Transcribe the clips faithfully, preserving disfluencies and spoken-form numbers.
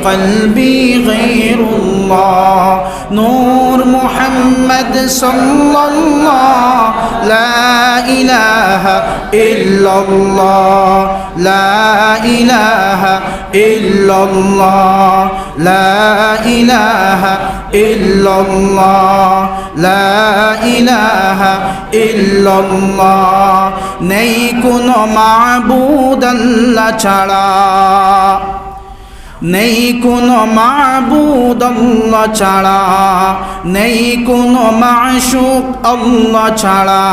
قلبي غير الله، نور محمد صلى الله، لا إله إلا الله، لا إله إلا الله، لا إله إلا الله، لا إله إلا الله। নেই কোনো মাবুদ আল্লাহ ছাড়া, নেই কোনো মাবুদ আল্লাহ ছাড়া, নেই কোনো মাশুক আল্লাহ ছাড়া,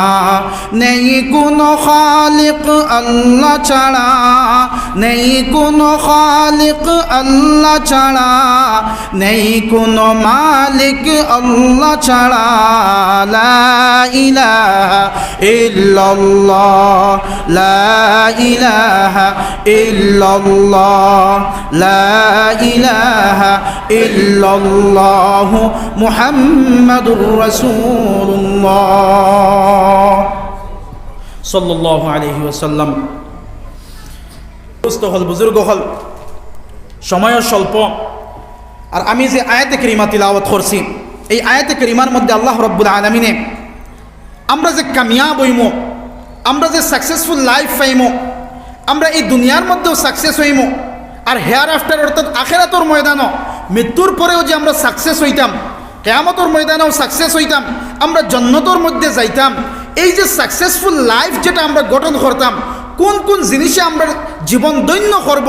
নেই কোনো খালিক আল্লাহ ছাড়া, নেই কোনো খালিক আল্লাহ ছাড়া, নেই কোনো মালিক আল্লাহ ছাড়া। لا إله إلا الله، لا إله إلا الله، لا إله إلا الله، محمد رسول الله، صلى الله عليه وسلم। দোস্ত অকল, বুজুর্গ অকল, সময় স্বল্প, আর আমি যে আয়াতে কারিমা তিলাওয়াত করছি, এই আয়াতে কারিমার মধ্যে আল্লাহ রাব্বুল আলামিনে আমরা যে কামিয়াব অইমু, আমরা যে সাকসেসফুল লাইফ পাইমু, আমরা এই দুনিয়ার মধ্যেও সাকসেস অইমু, আর হেয়ার আফটার অর্থাৎ আখেরাতর ময়দানও, মৃত্যুর পরেও যে আমরা সাকসেস অইতাম, কিয়ামতর ময়দানও সাকসেস অইতাম, আমরা জন্নতর মধ্যে যাইতাম, এই যে সাকসেসফুল লাইফ যেটা আমরা গঠন করতাম, কোন কোন জিনিসে আমরা জীবন ধন্য করব,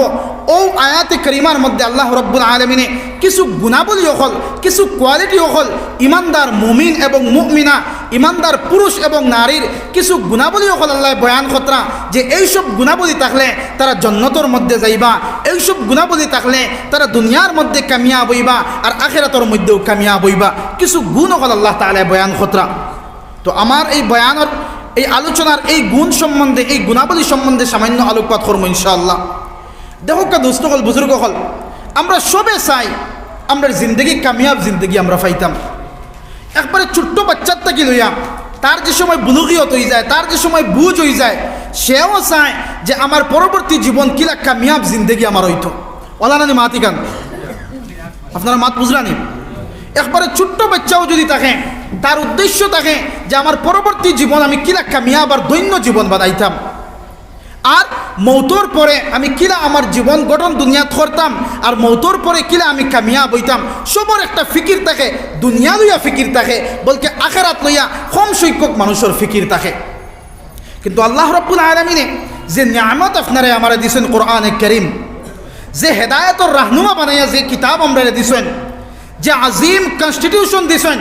অউ আয়াতে কারিমার মধ্যে আল্লাহ রাব্বুল আলামিনে কিছু গুণাবলী অকল, কিছু কোয়ালিটি অকল ইমানদার মুমিন এবং মুমিনা, ইমানদার পুরুষ এবং নারীর কিছু গুণাবলী অকল আল্লায় বয়ান কররা যে এইসব গুণাবলী থাকলে তারা জন্নতর মধ্যে যাইবা, এইসব গুণাবলী থাকলে তারা দুনিয়ার মধ্যে কামিয়াব অইবা আর আখেরাতর মধ্যেও কামিয়াব অইবা। কিছু গুণ অকল আল্লাহ তাআলায় বয়ান কররা। তো আমার এই বয়ানর, এই আলোচনার এই গুণ সম্বন্ধে, এই গুণাবলী সম্বন্ধে সামান্য আলোকপাত করমু ইনশাআল্লাহ। দেখউক্কা দোস্ত অকল, বুজুর্গ অকল, আমরা সবে চাই আমরার জিন্দেগি কামিয়াব জিন্দেগি আমরা পাইতাম। একবারে ছোট্ট বাচ্চার থাকি লইয়া তার যে সময় বুলুগিয়ত অইযায়, তার যে সময় বুঝ অইযায়, সেও চায় যে আমার পরবর্তী জীবন কিলা কামিয়াব জিন্দেগি আমার অইতো। অলা নানি মাতি কান? আপনারা মাত বুঝরা নি? একবারে ছোট্ট বাচ্চাও যদি থাকে, তার উদ্দেশ্য থাকে যে আমার পরবর্তী জীবন আমি কিলা কামিয়াব আর ধন্য জীবন বানাইতাম। আর মৌতর পরে আমি কিলা আমার জীবন গঠন দুনিয়াত করতাম, আর মৌতর পরে কিলা আমি কামিয়াব অইতাম, সবর একটা ফিকির থাকে, দুনিয়া লইয়া ফিকির থাকে, বলকে আখেরাত লইয়া কম সংখ্যক মানুষর ফিকির থাকে। কিন্তু আল্লাহ রাব্বুল আলামিনে যে নিয়ামত আপনারে আমারে দিছইন কোরআনে কারীম, যে হেদায়েতর রাহনুমা বানাইয়া যে কিতাব আমরারে দিছইন, যে আজিম কনস্টিটিউশন দিছইন,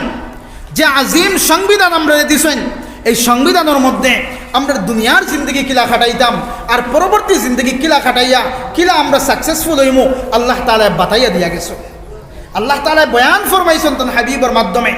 যে আজিম সংবিধান আমরারে দিছইন, এই সংবিধানর মধ্যে আমরা দুনিয়ার জিন্দেগি কিলা কাটাইতাম আর পরবর্তী জিন্দেগি কিলা কাটাইয়া কিলা আমরা সাকসেসফুল অইমু, আল্লাহ তাআলায় বাতাইয়া দিয়া গেছইন। আল্লাহ তাআলায় বয়ান ফরমাইছইন তান হাবিবর মাধ্যমে।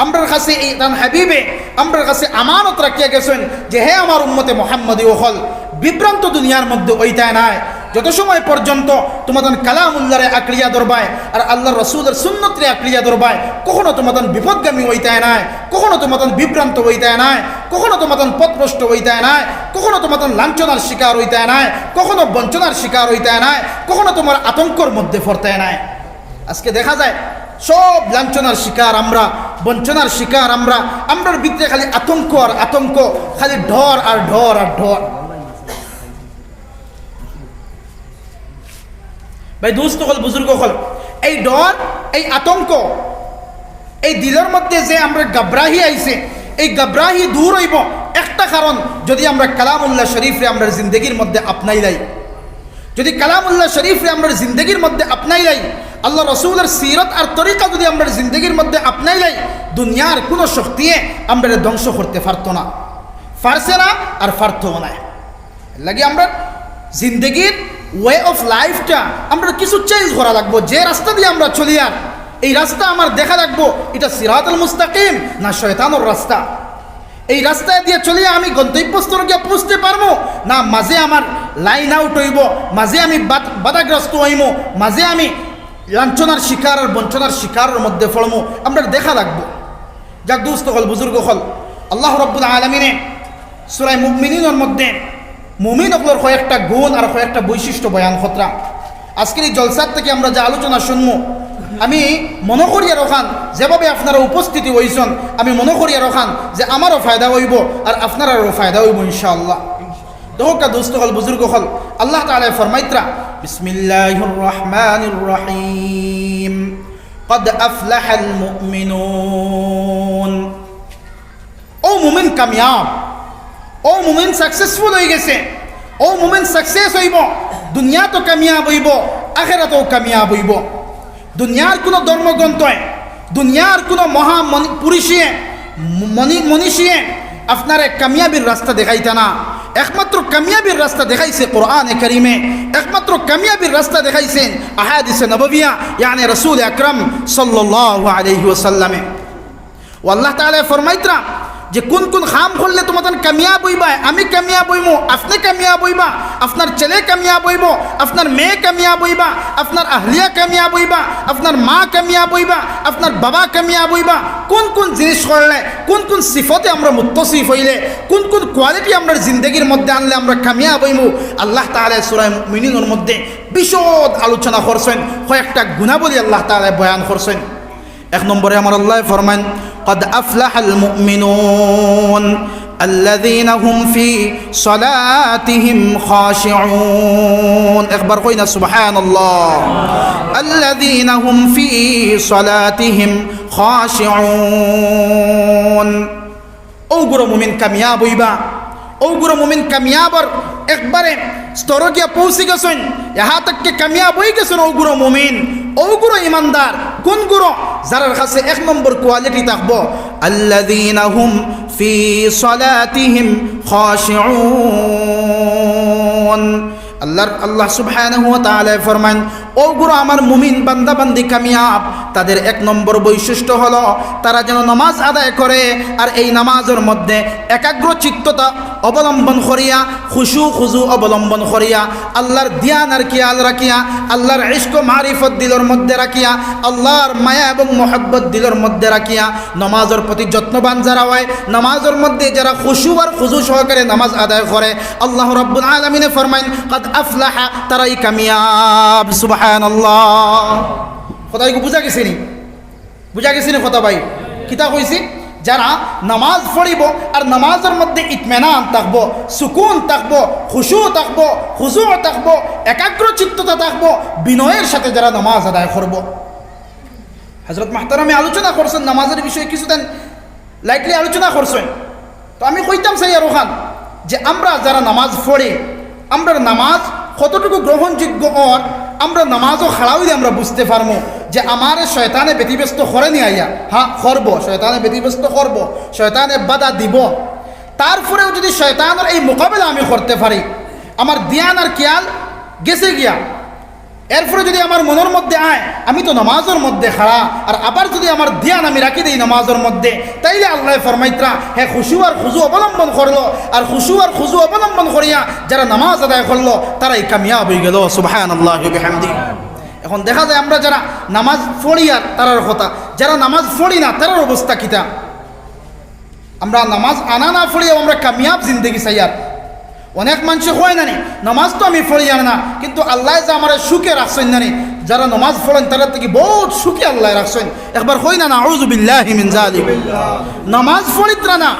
আমরার কাছে এই তান হাবিবে আমরার কাছে আমানত রাখিয়া গেছইন যে, হে আমার উম্মতে মুহাম্মদী অকল, বিভ্রান্ত দুনিয়ার মধ্যে অইতায় নায়। যত সময় পর্যন্ত তুমাতান কালামুল্লাহরে আঁকড়িয়া ধরবায় আর আল্লাহর রাসূলর সুন্নতরে আঁকড়িয়া ধরবায়, কখনো তুমাতান বিপদগামী অইতায় নায়, কখনো তুমাতান বিভ্রান্ত অইতায় নায়, কখনো তুমাতান পথভ্রষ্ট অইতায় নায়, কখনো তুমাতান লাঞ্ছনার শিকার অইতায় নায়, কখনো বঞ্চনার শিকার অইতায় নায়, কখনো তুমার আতঙ্কর মধ্যে পড়তায় নায়। আজকে দেখা যায় সব লাঞ্ছনার শিকার আমরা, বঞ্চনার শিকার আমরা, আমরার ভিতরে খালি আতঙ্ক আর আতঙ্ক, খালি ডর আর ডর আর ডর। ভাই, দোস্ত অকল, বুজুর্গ অকল, এই ডর, এই আতঙ্ক, এই দিলর মধ্যে যে আমরার গাবরাহি আইছে, এই গাবরাহি দূর অইবো একটা কারণ, যদি আমরা কালামুল্লাহ শরীফরে আমরার জিন্দেগির মধ্যে আপনাইলাই। যদি কালামুল্লাহ শরীফরে আমরার জিন্দেগির মধ্যে আপনাইলাই, আল্লাহর রাসূলর সিরত আর তরিকা যদি আমরার জিন্দেগির মধ্যে আপনাইলাই, দুনিয়ার কুনু শক্তিয়ে আমরারে ধ্বংস করতে পারতো না, পারছে না আর পারতোও নায়। এরলাগি আমরার জিন্দেগির ওয়ে অফ লাইফটা আমরার কিছু চেঞ্জ করা লাগবো। যে রাস্তা দিয়া আমরা চলিয়ার, এই রাস্তা আমার দেখা লাগবো, ইটা সিরাতুল মুস্তাকিম না শয়তানর রাস্তা। এই রাস্তায় দিয়া চলিয়া আমি গন্তব্যস্থলে গিয়া পৌঁছতে পারমু, না মাঝে আমার লাইন আউট অইবো, মাঝে আমি বাধ-, বাধাগ্রস্ত অইমু, মাঝে আমি লাঞ্ছনার শিকার আর বঞ্চনার শিকারর মধ্যে পড়মু, আমরার দেখা লাগবো। যাক দোস্ত অকল, বুজুর্গ অকল, আল্লাহ রাব্বুল আলামিনে সূরা মুমিনুনর মধ্যে মুমিন অকলর কয়েকটা গুণ আর কয়েকটা বৈশিষ্ট্য বয়ান কররা। আজকের এই জলসার থাকি আমরা যে আলোচনা শুনমু, আমি মনো করিয়ার অখান, যেভাবে আপনারা উপস্থিতি অইছইন, আমি মনো করিয়ার অখান যে আমারও ফায়দা অইবো আর আপনারারও ফায়দা অইবো ইনশাআল্লাহ। দেখউক্কা দোস্ত অকল, বুজুর্গ অকল, আল্লাহ তাআলায় ফরমাইতরা, বিসমিল্লাহির রহমানির রহিম, কদ আফলাহাল মুমিনুন। অউ মুমিন কামিয়াব, অউ মুমিন successful অইগেছে, অউ মুমিন success অইবো, দুনিয়াতও কামিয়াব অইবো, আখেরাতও কামিয়াব অইবো। দুনিয়ার কুনু ধর্মগ্রন্থে, দুনিয়ার কুনু মহা মনি-, পুরুষে, মনি-, মনীষীয়ে আপনারে কামিয়াবির রাস্তা দেখাইতা না। একমাত্র কামিয়াবির রাস্তা দেখাইছে কোরআনে কারিমে, একমাত্র কামিয়াবির রাস্তা দেখাইছইন আহাদিসে নববিয়া, ইয়ানে রাসূল আকরাম সাল্লাল্লাহু আলাইহি ওয়াসাল্লামে। অউ আল্লাহ তাআলায় ফরমাইতরা যে কুন কুন কাম করলে তুমরা কামিয়াব অইবায়, আমি কামিয়াব অইমু, আপনে কামিয়াব অইবা, আপনার ছেলে কামিয়াব অইবো, আপনার মেয়ে কামিয়াব অইবা, আপনার আহলিয়া কামিয়াব অইবা, আপনার মা কামিয়াব অইবা, আপনার বাবা কামিয়াব অইবা। কুন কুন জিনিস করলে, কুন কুন সিফতে আমরা মুত্তসিফ অইলে, কুন কুন quality আমরার জিন্দেগির মধ্যে আনলে আমরা কামিয়াব অইমু, আল্লাহ তাআলায় সূরা মুমিনুনর মধ্যে বিশদ আলোচনা করছইন, কয়েকটা গুণাবলী আল্লাহ তাআলায় বয়ান করছইন। এক নম্বরে আমার আল্লায় ফরমাইন, "কদ আফলাহাল মুমিনুন আল্লাযীনা হুম ফী সালাতিহিম খাশিউন।" একবার কই না, সুবহানাল্লাহ। "আল্লাযীনা হুম ফী সালাতিহিম খাশিউন।" অউগুইন মুমিন কামিয়াব অইবা, অউগুইন মুমিন কামিয়াবর একবারে স্তরো গিয়া পৌঁছি গেছইন, এহান থাকি কামিয়াব অইগেছইন অউগুইন মুমিন, অউগুইন ইমানদার। কুনগুইন? যারার কাছে এক নম্বর quality থাকবো, আল্লাযীনা হুম ফী সালাতিহিম খাশিউন। আল্লাহর, আল্লাহ সুবহানাহু ওয়া তাআলায় ফরমাইন, অউগুইন আমার মুমিন বান্দা বান্দি কামিয়াব, তাদের এক নম্বর বৈশিষ্ট্য হলো তারা যেন নামাজ আদায় করে, আর এই নামাজর মধ্যে একাগ্র চিত্ততা অবলম্বন করিয়া, খুশু খুজু অবলম্বন করিয়া, আল্লাহর ধ্যান আর খেয়াল রাখিয়া, আল্লাহর ইশক মারিফত দিলর মধ্যে রাখিয়া, আল্লাহর মায়া এবং মহব্বত দিলর মধ্যে রাখিয়া, নামাজর প্রতি যত্নবান যারা অয়, নামাজর মধ্যে যারা খুশু আর খুজু সহকারে নামাজ আদায় করে, আল্লাহ রাব্বুল আলামিনে ফরমাইন, "কদ আফলাহা", তারাই কামিয়াব। সুবহানাল্লাহ। কথা ইগু বুঝা গেছে নি? বুঝা গেছে নি কথা ভাই? কিতা কইছি? যারা নামাজ পড়িবো আর নামাজর মধ্যে ইতমিনান থাকবো, সুকুন থাকবো, খুশু থাকবো, খুজু থাকবো, একাগ্র চিত্ততা থাকবো, বিনয়ের সাথে যারা নামাজ আদায় করবো। হযরত মুহতারামে আলোচনা করছইন নামাজর বিষয়ে, কিছুদিন lightly আলোচনা করছইন। তো আমি কইতাম চাই আর অখান যে আমরা যারা নামাজ পড়ি, আমরার নামাজ কতটুকু গ্রহণযোগ্য অর, আমরা নামাজো খাড়া অইলে আমরা বুঝতে পারমু যে আমারে শয়তানে ব্যতিব্যস্ত করে নি আইয়া। হ্যাঁ, করবো, শয়তানে ব্যতিব্যস্ত করবো, শয়তানে বাধা দিবো। তারপরেও যদি শয়তানর এই মোকাবেলা আমি করতে পারি, আমার ধ্যান আর খেয়াল গেছে গিয়া, এরপরে যদি আমার মনর মধ্যে আয়, আমি তো নামাজর মধ্যে খাড়া, আর আবার যদি আমার ধ্যান আমি রাখি দেই নামাজর মধ্যে, তাইলে আল্লায় ফরমাইতরা, হে খুশু আর খুজু অবলম্বন করলো, আর খুশু আর খুজু অবলম্বন করিয়া যারা নামাজ আদায় করলো, তারাই কামিয়াব অইগেলো। সুবহানাল্লাহি ওয়া বিহামদিহি। এখন দেখা যায় আমরা যারা নামাজ পড়ি আর তারার কথা, যারা নামাজ পড়ি না, তারার অবস্থা কিতা? আমরা নামাজ আনা না পড়িয়াও আমরা কামিয়াব জিন্দেগি চাইয়ার। অনেক মানষে কয় না নি, "নামাজ তো আমি পড়িয়ার না, কিন্তু আল্লায় যে আমারে সুখে রাখছইন না নি।" যারা নামাজ পড়ইন, তারার থাকি বউত সুখে আল্লায় রাখছইন। একবার কই না, "নাউযুবিল্লাহি মিন যালিক।" নামাজ পড়িতরা না,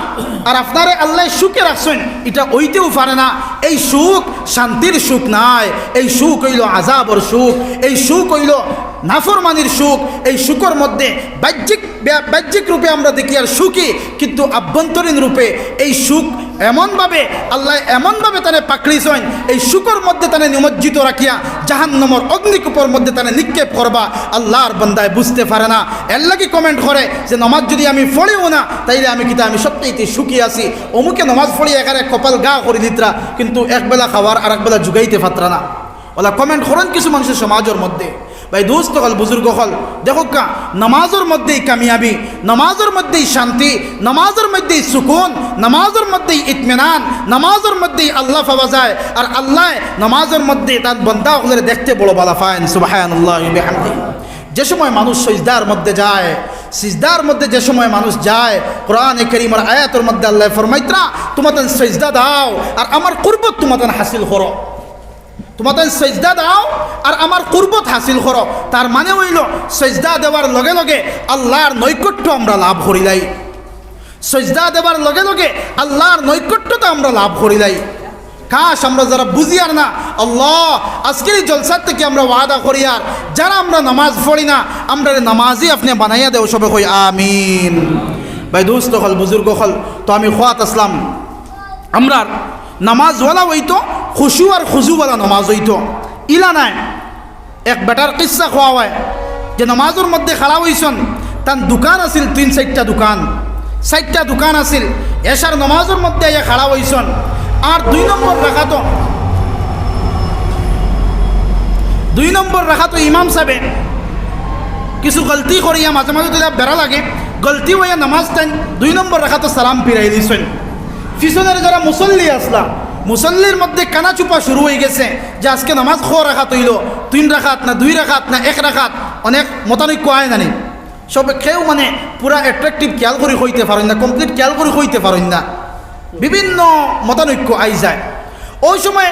আর আপনারে আল্লায় সুখে রাখছইন, ইটা অইতেও পারে না। এই সুখ শান্তির সুখ নায়, এই সুখ অইলো আযাবর সুখ, এই সুখ অইলো নাফরমানির সুখ। এই সুখর মধ্যে বাহ্যিক বে-, বাহ্যিক রূপে আমরা দেখি আর সুখী, কিন্তু আভ্যন্তরীণ রূপে এই সুখ এমনভাবে আল্লায় এমনভাবে তানে পাকড়িছইন, এই সুখর মধ্যে তানে নিমজ্জিত রাখিয়া জাহান্নামর অগ্নিকূপর মধ্যে তানে নিক্ষেপ করবা। আল্লাহর বান্দায় বুঝতে পারে না, এর লাগি comment করে যে, "নামাজ যদি আমি পড়িও না, তাইলে আমি কিতা, আমি সবচাইতে সুখী আছি।" অমুকে নামাজ পড়ি একেবারে কপাল গা করি দিতরা, কিন্তু এক বেলা খাওয়ার আর এক বেলা জুগাইতে পারতরা না। অলা comment করইন কিছু মানষে সমাজর মধ্যে। ভাই দোস্ত অকল, বুজুর্গ অকল, দেখউক্কা, নামাজর মধ্যেই কামিয়াবি, নামাজর মধ্যেই শান্তি, নামাজর মধ্যেই সুকুন, নামাজর মধ্যেই ইতমিনান, নামাজর মধ্যেই আল্লাহ পাওয়া যায়। আর আল্লায় নামাজর মধ্যে তান বান্দা অকলরে দেখতে বড় ভালা পাইন। সুবহানাল্লাহি ওয়া বিহামদিহি। যে সময় মানুষ সিজদার মধ্যে যায়, সিজদার মধ্যে যে সময় মানুষ যায়, কোরআনে কারীমর আয়াতর মধ্যে আল্লায় ফরমাইতরা, "তুমরা তান সিজদা দাও আর আমার কুরবত তুমরা তান হাসিল করো।" তুমরা তাইন সইজদা দাও আর আমার কুরবত হাসিল করো। তার মানে অইলো, সইজদা দেওয়ার লগে লগে আল্লাহর নৈকট্য আমরা লাভ করিলাই। সইজদা দেওয়ার লগে লগে আল্লাহর নৈকট্যতা আমরা লাভ করিলাই। কাশ, আমরা যারা বুঝিয়ার না, আল্লাহ, আজকের এই জলসার থাকি আমরা ওয়াদা করিয়ার, যারা আমরা নামাজ পড়ি না, আমরারে নামাজি আপনে বানাইয়া দেও। সবে কই আমিন। ভাই দোস্ত অকল, বুজুর্গ অকল, তো আমি কওয়াত আছলাম, আমরার নামাজ অলা অইতো, খুশু আর খুজুওয়ালা নামাজ অইতো, ইলা নায়। এক বেটার কিচ্ছা কওয়া অয় যে নামাজর মধ্যে খাড়া অইছইন, তান দোকান আছিল তিন চাইরটা দোকান, চাইরটা দোকান আছিল। এশার নামাজর মধ্যে আইয়া খাড়া অইছইন, আর দুই নম্বর রাকাতো, দুই নম্বর রাকাতো ইমাম সাবে কিছু গলতি করিয়া মাঝে মাঝে তো বেড়া লাগে, গলতি অইয়া নামাজ তাইন দুই নম্বর রাকাতো সালাম ফিরাই দিছইন। পিছনের যারা মুসল্লি আছলা, মুসল্লির মধ্যে কানাচুপা শুরু অইগেছে যে আজকে নামাজ ক রাকাত অইলো, তিন রাকাত না দুই রাকাত না এক রাকাত, অনেক মতানৈক্য আয় না নি? সবে কেউ মানে পুরা attentive খেয়াল করি কইতে পারইন না, complete খেয়াল করি কইতে পারইন না, বিভিন্ন মতানৈক্য আই যায়। ওই সময়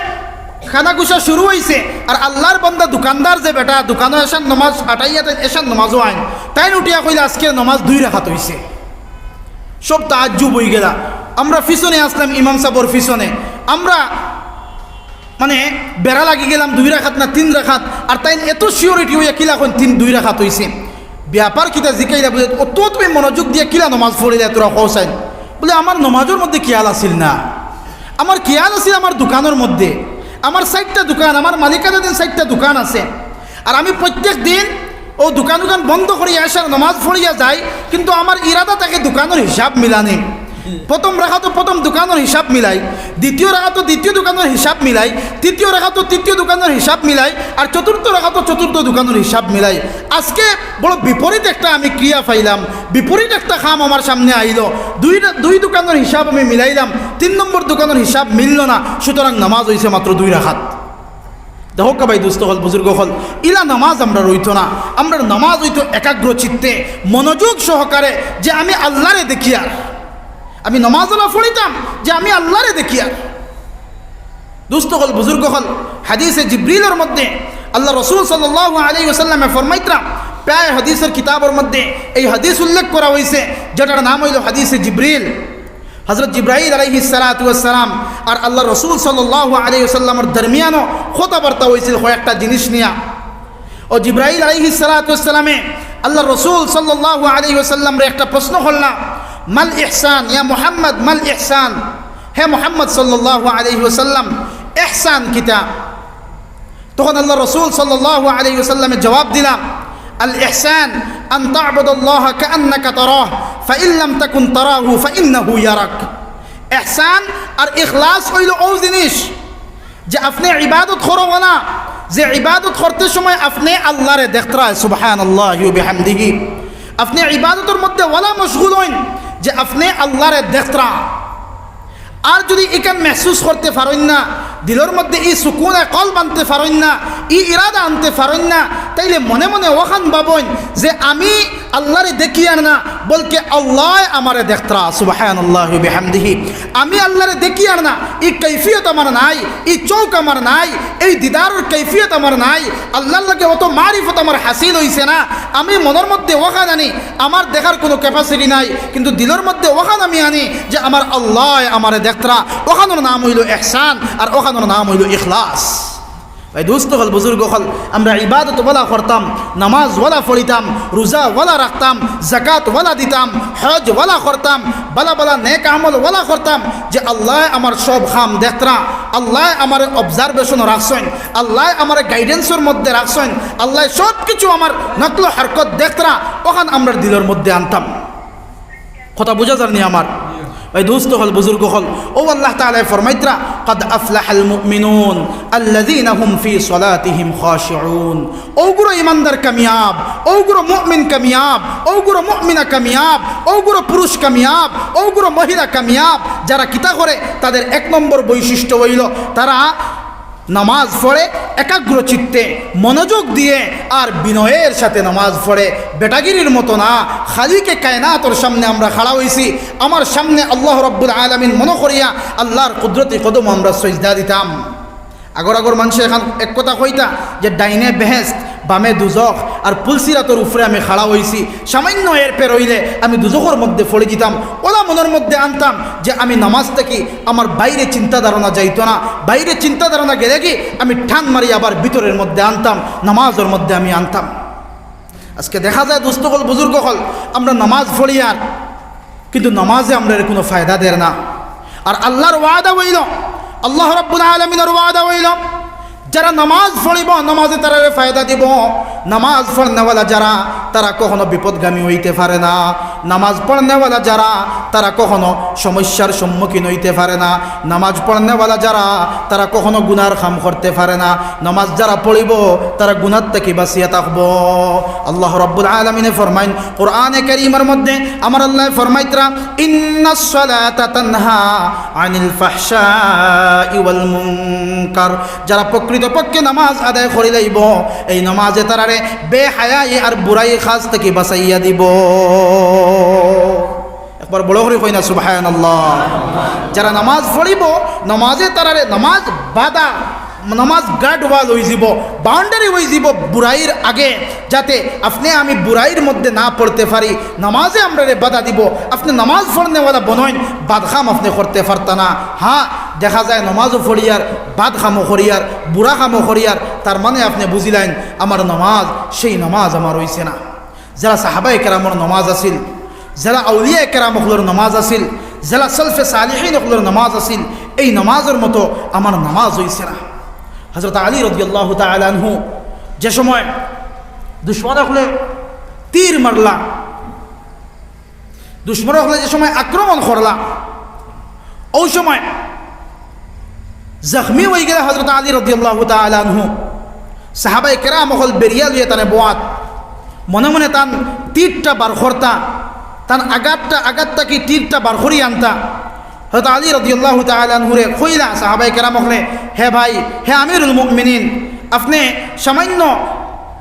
কানাঘুষা শুরু অইছে, আর আল্লাহর বান্দা দোকানদার যে বেটা দোকানো এশার নামাজ আটাইয়া তাইন এশার নামাজও আইন, তাইন উঠিয়া কইলা, "আজকে নামাজ দুই রাকাত অইছে।" সব তাজ্জুব অইগেলা। আমরা পিছনে আছলাম ইমাম সাবর পিছনে, আমরা মানে বেড়া লাগি গেলাম দুই রাকাত না তিন রাকাত, আর তাইন এত surety অইয়া কিলা কইন তিন দুই রাকাত অইছে। ব্যাপার কিতা জিকাইলা বুলে, "ও তো তুমি মনোযোগ দিয়া কিলা নামাজ পড়িলা তোরা কও চাইন?" বুলে, "আমার নামাজর মধ্যে খেয়াল আছিল না, আমার খেয়াল আছিল আমার দোকানর মধ্যে, আমার চাইরটা দোকান, আমার মালিকানাধীন চাইরটা দোকান আছে, আর আমি প্রত্যেক দিন ও দোকান উকান বন্ধ করি এশার নামাজ পড়িয়া যাই, কিন্তু আমার ইরাদা থাকে দোকানর হিসাব মিলানি। প্রথম রাকাতো প্রথম দোকানর হিসাব মিলাই, দ্বিতীয় রাকাতো দ্বিতীয় দোকানর হিসাব মিলাই, তৃতীয় রাকাতো তৃতীয় দোকানর হিসাব মিলাই, আর চতুর্থ রাকাতো চতুর্থ দোকানর হিসাব মিলাই। আজকে বড় বিপরীত একটা আমি ক্রিয়া পাইলাম, বিপরীত একটা কাম আমার সামনে আইলো। দুই রা-, দুই দোকানর হিসাব আমি মিলাইলাম, তিন নম্বর দোকানর হিসাব মিললো না, সুতরাং নামাজ অইছে মাত্র দুই রাকাত।" দেখউক্কা ভাই দোস্ত অকল, বুজুর্গ অকল, ইলা নামাজ আমরার অইতো না। আমরার নামাজ অইতো একাগ্র চিত্তে, মনোযোগ সহকারে, যে আমি আল্লাহরে দেখিয়ার। আমি নামাজ অলা পড়িতাম যে আমি আল্লাহরে দেখিয়ার। দোস্ত অকল, বুজুর্গ অকল, হাদিসে জিব্রিলর মধ্যে আল্লাহ রসুল সাল্লাল্লাহু আলাইহি ওয়াসাল্লামে ফরমাইতরা, প্রায় হাদিসর কিতাবর মধ্যে এই হাদিস উল্লেখ করা অইছে, যেটার নাম অইলো হাদিসে জিব্রিল। হযরত জিব্রাইল আলাইহিস সালাতু ওয়াস সালাম আর আল্লাহ রসুল সাল্লাল্লাহু আলাইহি ওয়াসাল্লামর দরমিয়ানো কথাবার্তা অইছিল কয়েকটা জিনিস নিয়া। ও জিব্রাইল আলাইহিস সালাতু ওয়াস সালামে আল্লাহ রসুল সাল্লাল্লাহু আলাইহি ওয়াসাল্লামরে একটা প্রশ্ন করলা, "মাল ইহসান ইয়া মুহাম্মদ, মাল ইহসান?" হে মুহাম্মদ সাল্লাল্লাহু আলাইহি ওয়াসাল্লাম, ইহসান কিতা? তখন আল্লাহ রসুল সাল্লাল্লাহু আলাইহি ওয়াসাল্লামে জবাব দিলা, "আল ইহসান আন তা'বুদাল্লাহা কাআন্নাকা তারাহ, ফাইন লাম তাকুন তারাহু ফাইন্নাহু ইয়ারাক।" ইহসান আর ইখলাস অইলো অউ জিনিস যে আপনে ইবাদত করো অলা, যে ইবাদত করতে সময় আপনে আল্লাহরে দেখতরা, সুবহানাল্লাহি ওয়া বিহামদিহি। আপনে ইবাদতর মধ্যে অলা মশগুল অইন যে আপনে আল্লাহরে দেখতরা। আর যুদি ইখান মেহসুস করতে পারইন না, দিলর মধ্যে ই সুকুনে কলব আনতে পারইন না, ই ইরাদা আনতে পারইন না, তাইলে মনে মনে অখান ভাবইন যে আমি আল্লাহরে দেখিয়ার না, বলকে আল্লায় আমারে দেখতরা। সুবহানাল্লাহি ওয়া বিহামদিহি। আমি আল্লাহরে দেখিয়ার না, ই কৈফিয়ত আমার নাই, ই চউখ আমার নাই, এই দিদারর কৈফিয়ত আমার নাই, আল্লাহর লগে অত মারিফত আমার হাসিল অইছে না। আমি মনর মধ্যে অখান আনি, আমার দেখার কুনু capacity নাই, কিন্তু দিলর মধ্যে অখান আমি আনি যে আমার আল্লায় আমারে দেখতরা। অখানর নাম অইলো ইহসান, আর অখানর নাম অইলো ইখলাস। ভাই দোস্ত অকল, বুজুর্গ অকল, আমরা ইবাদত অলা করতাম, নামাজ অলা পড়িতাম, রোজা অলা রাখতাম, জাকাত অলা দিতাম, হজ অলা করতাম, বালা বালা নেক আমল অলা করতাম, যে আল্লায় আমার সব কাম দেখতরা, আল্লায় আমারে observation-ও রাখছইন, আল্লায় আমারে guidance-র মধ্যে রাখছইন, আল্লায় সব কিছু আমার নকল হরকত দেখতরা, অখান আমরার দিলর মধ্যে আনতাম। কথা বুঝা যার নি আমার? ভাই দোস্ত অকল, বুজুর্গ অকল, অউ আল্লাহ তাআলায় ফরমাইতরা, "কাদ আফলাহাল মুমিনুন আল্লাযীনা হুম ফী সালাতিহিম খাশিউন।" অউগুলো ইমানদার কামিয়াব, অউগুলো মুমিন কামিয়াব, অউগুলো মুমিনা কামিয়াব, অউগুলো পুরুষ কামিয়াব, অউগুলো মহিলা কামিয়াব। যারা কিতা করে, তাদের এক নম্বর বৈশিষ্ট্য অইলো তারা নামাজ পড়ে একাগ্র চিত্তে, মনোযোগ দিয়ে আর বিনয়ের সাথে নামাজ পড়ে। বেটাগিরির মতো না। খালিকে কায়নাতর সামনে আমরা খাড়া অইছি, আমার সামনে আল্লাহ রাব্বুল আলামিন মনো করিয়া আল্লাহর কুদরতি কদমো আমরা সইজদা দিতাম। আগর আগর মানষে এখান এক কথা কইতা যে ডাইনে বেহেস্ত, বামে দুজখ, আর পুলসিরাতর উপরে আমি খাড়া অইছি, সামান্য এর পের অইলে আমি দুজখর মধ্যে পড়ি যিতাম। অলা মনর মধ্যে আনতাম যে আমি নামাজ থাকি আমার বাইরে চিন্তা ধারণা যাইতো না, বাইরে চিন্তা ধারণা গেলেগি আমি টান মারি আবার ভিতরের মধ্যে আনতাম, নামাজর মধ্যে আমি আনতাম। আজকে দেখা যায় দোস্ত অকল, বুজুর্গ অকল, আমরা নামাজ পড়িয়ার, কিন্তু নামাজে আমরারে কুনু ফায়দা দের না। আর আল্লার ওয়াদা অইলো, আল্লাহ রাব্বুল আলামিনর ওয়াদা অইলো, যারা নামাজ পড়িবো, নামাজে তারারে ফায়দা দিবো। নামাজ পড়নেওয়ালা যারা, তারা কখনো বিপদগামী অইতে পারে না। নামাজ পড়নেওয়ালা যারা, তারা কখনো সমস্যার সম্মুখীন অইতে পারে না। নামাজ পড়নেওয়ালা যারা, তারা কখনো গুনার কাম করতে পারে না। নামাজ যারা পড়িবো, তারা গুনার থাকি বাঁচিয়া থাকবো। আল্লাহ রাব্বুল আলামিনে ফরমাইন, কোরআনে কারীমর মধ্যে আমার আল্লায় ফরমাইতরা, "ইন্নাস সালাতা তানহা আনিল ফাহশাই ওয়াল মুনকার।" যারা প্রকৃতপক্ষে নামাজ আদায় করিলাইবো, এই নামাজে তারারে বেহায়াই আর বুরাই কাজ থাকি বাঁচাইয়া দিবো। একবার বড় করি কই না সুবহানাল্লাহ। যারা নামাজ পড়িবো, নামাজে তারারে, নামাজ বাধা, নামাজ গার্ড ওয়াল অইযিবো, বাউন্ডারি অইযিবো বুরাইর আগে, যাতে আপনে আমি বুরাইর মধ্যে না পড়তে পারি। নামাজে আমরারে বাধা দিবো, আপনে নামাজ পড়নেওয়ালা বনইন, বাদ কাম আপনে করতে পারতা না। হ্যাঁ, দেখা যায় নামাজও পড়িয়ার, বাদ কামও করিয়ার, বুরা কামও করিয়ার, তার মানে আপনে বুঝিলাইন আমার নামাজ, সেই নামাজ আমার অইছে না। যেলা সাহাবায়ে কেরামর নামাজ আছিল, যেলা আউলিয়ায়ে কেরাম অকলর নামাজ আছিল, যেলা সলফে সালিহিন অকলর নামাজ আছিল, এই নামাজর মতো আমার নামাজ অইছে না। হযরত আলী রাদিয়াল্লাহু তাআলা আনহু যে সময় দুশমন অকলে তীর মারলা, দুশমন অকলে যে সময় আক্রমণ করলা, অউ সময় জখমি অইগেলা হযরত আলী রাদিয়াল্লাহু তাআলা আনহু। সাহাবায়ে কেরাম অকল বেড়িয়া লইয়া তানে বওয়াত, মনে মনে তান তীরটা বার করতা, তান আঘাতটা, আঘাত থাকি তীরটা বার করি আনতা। হযরত আলী রাদিয়াল্লাহু তাআলা আনহুরে কইলা সাহাবায়ে কেরাম অকলে, "হে ভাই, হে আমিরুল মুমিনিন, আপনে সামান্য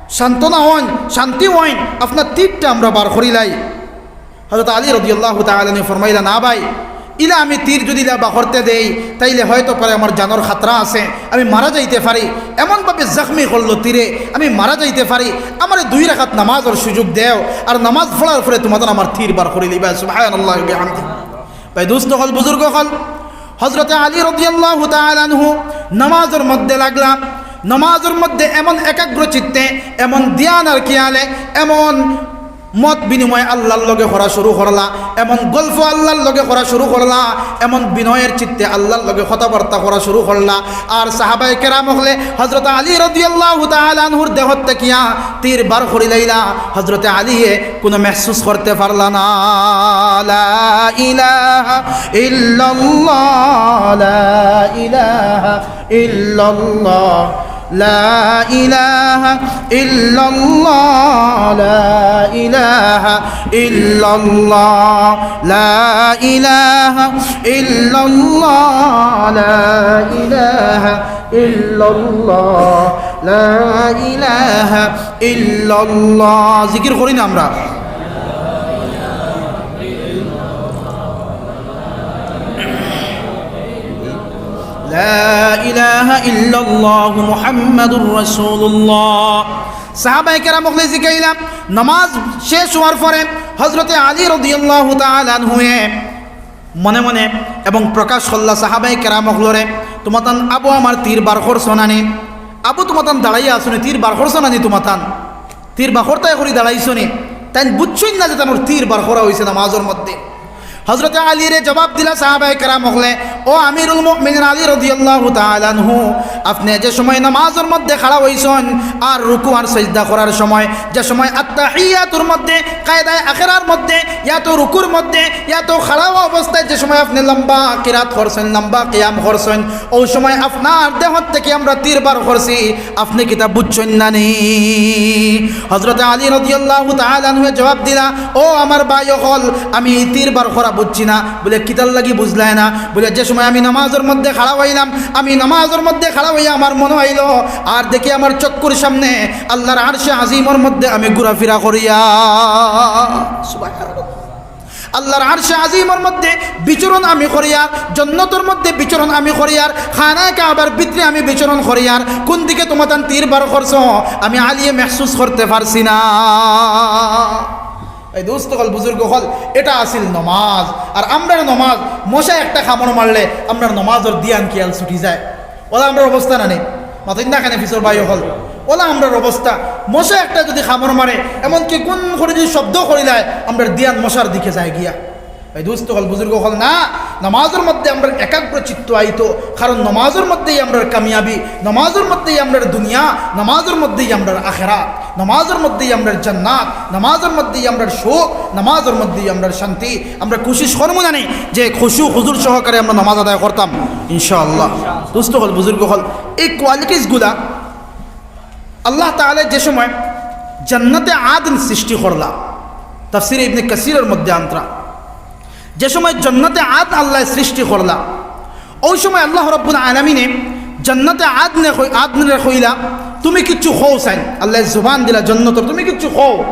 সান্ত্বনা অইন, শান্তি অইন, আপনার তীরটা আমরা বার করিলাই।" হযরত আলী রাদিয়াল্লাহু তাআলা আনহু ফরমাইলা, "না ভাই, ইলা আমি তীর যুদি ইলা বার করতে দেই, তাইলে হয়তো পারে আমার জানর খাতরা আছে, আমি মারা যাইতে পারি। এমনভাবে জখমি করলো তীরে, আমি মারা যাইতে পারি। আমারে দুই রাকাত নামাজর সুযোগ দেও, আর নামাজ পড়ার পরে তুমাতান আমার তীর বার করিলাইবা।" সুবহানাল্লাহি ওয়া বিহামদিহি। ভাই দোস্ত অকল, বুজুর্গ অকল, হযরতে আলী রাদিয়াল্লাহু তাআলা আনহু নামাজর মধ্যে লাগলা। নামাজর মধ্যে এমন একাগ্র চিত্তে, এমন ধ্যান আর খিয়ালে, এমন মত বিনিময় আল্লার লগে করা শুরু করলা, এমন গল্প আল্লার লগে করা শুরু করলা, এমন বিনয়ের চিত্তে আল্লার লগে কথাবার্তা করা শুরু করলা। আর সাহাবায়ে কেরাম অকলে হযরত আলী রাদিয়াল্লাহু তাআলা আনহুর দেহত থাকিয়া তীর বার করিলাইলা। হযরতে আলীয়ে কুনু মেহসুস করতে পারলা না। লা ইলাহা ইল্লাল্লাহ, লা ইলাহা ইল্লাল্লাহ, লা ইলাহা ইল্লাল্লাহ, লা ইলাহা ইল্লাল্লাহ, লা ইলাহা ইল্লাল্লাহ, লা ইলাহা ইল্লাল্লাহ, লা ইলাহা ইল্লাল্লাহ। জিকির করি না আমরা? লা ইলাহা ইল্লাল্লাহু মুহাম্মাদুর রাসূলুল্লাহ। সাহাবায়ে কেরাম অকলে জিকাইলা, নামাজ শেষ অওয়ার পরে হযরতে আলী রাদিয়াল্লাহু তাআলা আনহুয়ে মনে মনে এবং প্রকাশ করলা সাহাবায়ে কেরাম অকলরে, "তুমাতান আবু আমার তীর বার করছো না নি? আবু তুমাতান দাঁড়াইয়া আছো নি? তীর বার করছো না নি তুমাতান? তীর বার করতায় করি দাঁড়াইছো নি?" তাইন বুঝছইন না যে তানর তীর বার করা অইছে নামাজর মধ্যে। হযরতে আলীরে জবাব দিলা সাহাবায়ে কেরাম অকলে, "ও আমিরুল মুমিনিন আলী রাদিয়াল্লাহু তাআলা আনহু, আপনে যে সময় নামাজর মধ্যে খাড়া অইছইন আর রুকু আর সিজদা করার সময়, যে সময় আত্তাহিয়াতুর মধ্যে, কায়দায়ে আখেরার মধ্যে, ইয়া তো রুকুর মধ্যে, ইয়া তো খাড়া অবস্থায় যে সময় আপনে লম্বা কিরাত করছইন, লম্বা কিয়াম করছইন, অউ সময় আপনার দেহত থাকি আমরা তীর বার করছি, আপনে কিতা বুঝছইন না নি?" হযরতে আলী রাদিয়াল্লাহু তাআলা আনহুয়ে জবাব দিলা, "ও আমার ভাই অকল, আমি তীর বার করা বুঝছি না।" বুলে, "কিতার লাগি বুঝলায় না?" বুলে, "যে সময় আমি নামাজর মধ্যে খাড়া অইলাম, আমি নামাজর মধ্যে খাড়া অইয়া আমার মনো অইলো, আর দেখি আমার চক্ষুর সামনে আল্লার আরশে আজিমর মধ্যে আমি ঘুরাফিরা করিয়ার।" সুবহানাল্লাহ। আল্লাহর আরশে আজিমর মধ্যে বিচরণ আমি করিয়ার, জন্নতর মধ্যে বিচরণ আমি করিয়ার, খানায়ে কাবার ভিতরে আমি বিচরণ করিয়ার, কুন দিকে তুমাতান তীর বার করছো, আমি আলিয়ে মেহসুস করতে পারছি না। এই দোস্ত অকল, বুজুর্গ অকল, ইটা আছিল নমাজ। আর আমরার নমাজ, মশা একটা কামড় মারলে আমরার নমাজর ধিয়ান খিয়াল ছুটি যায়। অলা আমরার অবস্থা না নি? মাতইন না কেনে পিছর ভাই অকল? অলা আমরার অবস্থা। মশা একটা যুদি কামড় মারে, এমনকি কুন করি যুদি শব্দ করিলায়, আমরার ধিয়ান মশার দিকে যায় গিয়া। এই দোস্ত অকল, বুজুর্গ অকল, না, নমাজর মধ্যে আমরার একাগ্র চিত্ত আইতো, কারণ নমাজর মধ্যেই আমরার কামিয়াবি, নমাজর মধ্যেই আমরার দুনিয়া, নমাজর মধ্যেই আমরার আখেরাত, নমাজর মধ্যেই আমরার জান্নাত, নমাজর মধ্যেই আমরার সুখ, নমাজর মধ্যেই আমরার শান্তি। আমরা কোশিশ করমু না নি যে খুশু খুজুর সহকারে আমরা নমাজ আদায় করতাম, ইনশাআল্লাহ। দোস্ত অকল, বুজুর্গ অকল, এই কোয়ালিটিসগুলা আল্লাহ তাআলা যে সময় জান্নাতে আদন সৃষ্টি করলা, তাফসিরে ইবনে কাসিরর মধ্যে আনতরা, যে সময় জান্নাতে আদন আল্লায় সৃষ্টি করলা, ওই সময় আল্লাহ রাব্বুল আলামিনে জান্নাতে আদনে কই-, আদনরে কইলা, "তুমি কিচ্ছু কও চাইন।" আল্লায় জুবান দিলা জন্নতর, "তুমি কিচ্ছু কও।"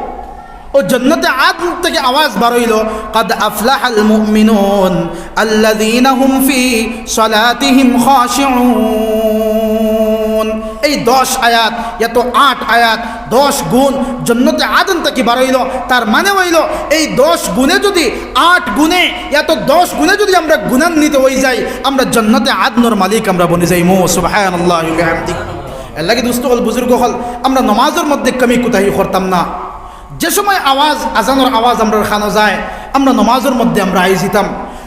ও জান্নাতে আদন থাকি আওয়াজ বার অইলো, "কাদ আফলাহাল মুমিনুন আল্লাযীনা হুম ফি সালাতিহিম খাশিউন।" এই দশ আয়াত, ইয়া তো আট আয়াত, দশ গুণ জান্নাতে আদন থাকি বার অইলো। তার মানে অইলো, এই দশ গুণে যুদি, আট গুণে, ইয়া তো দশ গুণে যুদি আমরা গুণান্বিত অই যাই, আমরা জান্নাতে আদনর মালিক আমরা বনি যাইমু। সুবহানাল্লাহি ওয়া বিহামদিহি। এর লাগি দোস্ত অকল, বুজুর্গ অকল, আমরা নমাজর মধ্যে কমি কুতাহি করতাম না। যে সময় আওয়াজ, আজানর আওয়াজ আমরার কানো যায়, আমরা নমাজর মধ্যে আমরা আই যিতাম।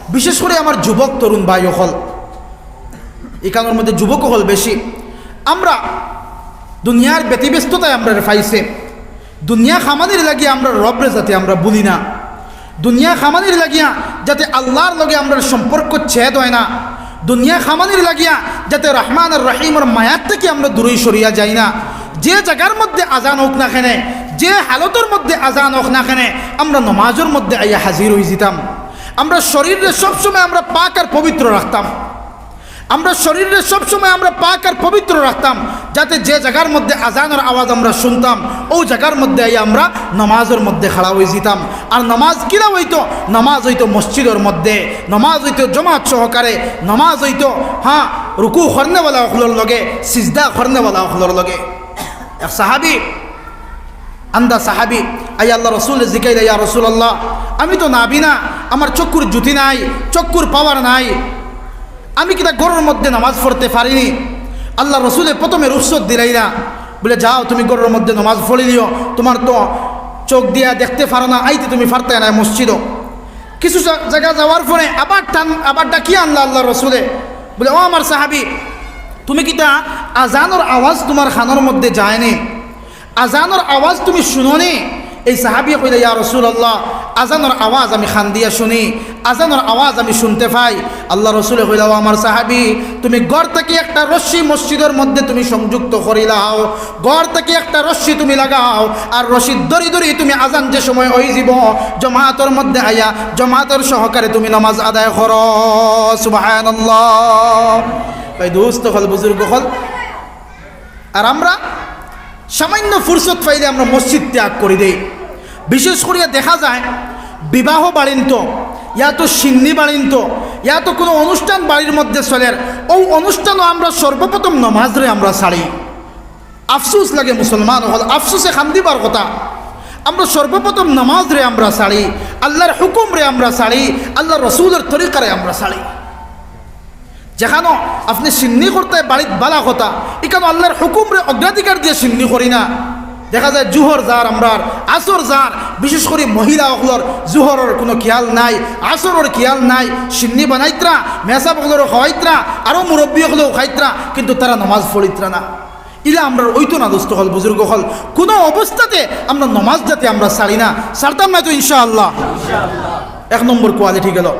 বিশেষ করি আমার যুবক তরুণ ভাই অকল, ইকানোর মধ্যে যুবক অকল বেশি। আমরা দুনিয়ার ব্যতিব্যস্ততায় আমরারে পাইছে। দুনিয়া কামানির লাগি আমরার রবরে যাতে আমরা ভুলি না, দুনিয়া কামানির লাগিয়া যাতে আল্লাহর লগে আমরার সম্পর্ক ছেদ অয় না, দুনিয়া কামানির লাগিয়া যাতে রহমান আর রহিমর মায়ার থাকি আমরা দূরই সরিয়া যাই না। যে জাগার মধ্যে আজান অউক না কেনে, যে হালতর মধ্যে আজান অউক না কেনে, আমরা নমাজর মধ্যে আইয়া হাজির অই যিতাম। আমরা শরীররে সবসময় আমরা পাক আর পবিত্র রাখতাম। আমরা শরীররে সবসময় আমরা পাক আর পবিত্র রাখতাম, যাতে যে জাগার মধ্যে আজানর আওয়াজ আমরা শুনতাম, অউ জাগার মধ্যে আইয়া আমরা নমাজর মধ্যে খাড়া অই যিতাম। আর নমাজ কিলা অইতো? নমাজ অইতো মসজিদর মধ্যে, নমাজ অইতো জমাত সহকারে, নমাজ অইতো, হ্যাঁ, রুকু করনেওয়ালা অকলর লগে, সিজদা করনেওয়ালা অকলর লগে। এক সাহাবী, আন্দা সাহাবী, আইয়া আল্লাহ রসুলরে জিকাইলা, "ইয়া রাসূলুল্লাহ, আমি তো নাবিনা, আমার চক্ষুর জ্যোতি নাই, চক্ষুর পাওয়ার নাই, আমি কিতা ঘরর মধ্যে নামাজ পড়তে পারি নি?" আল্লাহ রসুলে প্রথমে রুখসত দিলাইলা, বলে, "যাও, তুমি ঘরর মধ্যে নামাজ পড়িলিও, তুমার তো চোখ দিয়া দেখতে পারো না, আইতে তুমি পারতায় না মসজিদো।" কিছু জা-, জাগা যাওয়ার পরে আবার টান, আবার ডাকিয়া আনলা আল্লাহ রসুলে, বলে, "ও আমার সাহাবী, তুমি কিতা আজানর আওয়াজ তুমার কানর মধ্যে যায় নি? আজানর আওয়াজ তুমি শুনো নি?" এই সাহাবীয়ে কইলা, "ইয়া রাসূলুল্লাহ, আজানর আওয়াজ আমি কান দিয়া শুনি, আজানর আওয়াজ আমি শুনতে পাই।" আল্লাহ রসুলে কইলা, "ও আমার সাহাবী, তুমি ঘর থাকি একটা রশি মসজিদর মধ্যে তুমি সংযুক্ত করিলাও, ঘর থাকি একটা রশি তুমি লাগাও, আর রশি ধরি ধরি তুমি আজান যে সময় অই যিবো, জমাতর মধ্যে আইয়া, জমাতর সহকারে তুমি নামাজ আদায় করো।" সুবহানাল্লাহ। ভাই দোস্ত অকল, বুজুর্গ অকল, আর আমরা সামান্য ফুরসত পাইলে আমরা মসজিদ ত্যাগ করি দেই। বিশেষ করিয়া দেখা যায় বিবাহ বাড়িন্ত, ইয়া তো শিন্নি বাড়িন্ত, ইয়া তো কুনু অনুষ্ঠান বাড়ির মধ্যে চলের, অউ অনুষ্ঠানো আমরা সর্বপ্রথম নমাজরে আমরা ছাড়ি। আফসুস লাগে মুসলমান অকল, আফসুসে কান্দিবার কথা। আমরা সর্বপ্রথম নমাজরে আমরা ছাড়ি, আল্লাহর হুকুমরে আমরা ছাড়ি, আল্লাহর রসুলর তরিকারে আমরা ছাড়ি। যেখানো আপনে শিন্নি করতে বাড়িত বালা কথা, ইখানো আল্লাহর হুকুমরে অগ্রাধিকার দিয়া শিন্নি করি না। দেখা যায় জুহর যার আমরার, আসর যার, বিশেষ করি মহিলা অকলর জুহরর কুনু খিয়াল নাই, আসরর খিয়াল নাই, শিন্নি বানাইত্রা, মেসাব অকলরে খাওয়াইত্রা, আরো মুরব্বি অকলেও খাইত্রা, কিন্তু তারা নমাজ পড়িত্রা না। ইলা আমরার অইতো না দোস্ত অকল, বুজুর্গ অকল, কুনু অবস্থাতে আমরা নমাজ যাতে আমরা ছাড়ি না, ছাড়তাম না তো ইনশাআল্লাহ। এক নম্বর কোয়ালিটি গেল।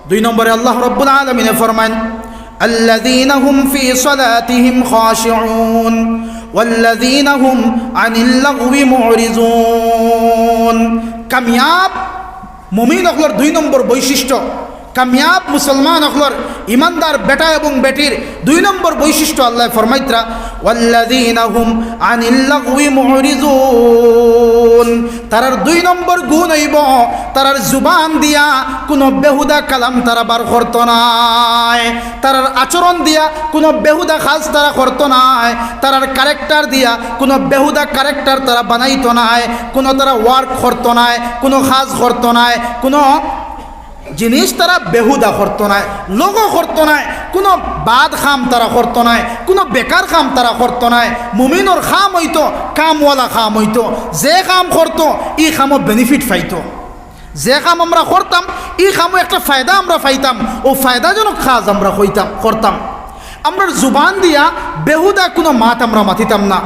দুই নম্বরে আল্লাহ রাব্বুল আলামিনে ফরমাইন, "আল্লাযীনা হুম ফী সালাতিহিম খাশিউন, ওয়াল্লাযীনা হুম আনিল লাগবি মুরিজুন।" কামিয়াব মুমিন অকলর দুই নম্বর বৈশিষ্ট্য, কামিয়াব মুসলমান অকলর, ইমানদার বেটা এবং বেটির দুই নম্বর বৈশিষ্ট্য আল্লায় ফরমাইত্রা, "ওয়াল্লাযীনা হুম আনিল লাগবি মুরিজুন।" তারার দুই নম্বর গুণ অইবো, তারার জুবান দিয়া কুনু বেহুদা কালাম তারা বার করতো নায়, তারার আচরণ দিয়া কুনু বেহুদা কাজ তারা করতো নায়, তারার character দিয়া কুনু বেহুদা character তারা বানাইতো নায়, কুনু তারা work করতো নায়, কুনু কাজ করতো নায়, কুনু জিনিস তারা বেহুদা করতো নায়, লগো করতো নায়, কুনু বাদ কাম তারা করতো নায়, কুনু বেকার কাম তারা করতো নায়। মুমিনর কাম অইতো, কামওয়ালা কাম অইতো, যে কাম করতো ই কামো benefit পাইতো। যে কাম আমরা করতাম ই কামো একটা ফায়দা আমরা পাইতাম, অউ ফায়দাজনক কাজ আমরা কইতাম, করতাম। আমরার জুবান দিয়া বেহুদা কুনু মাত আমরা মাতিতাম না।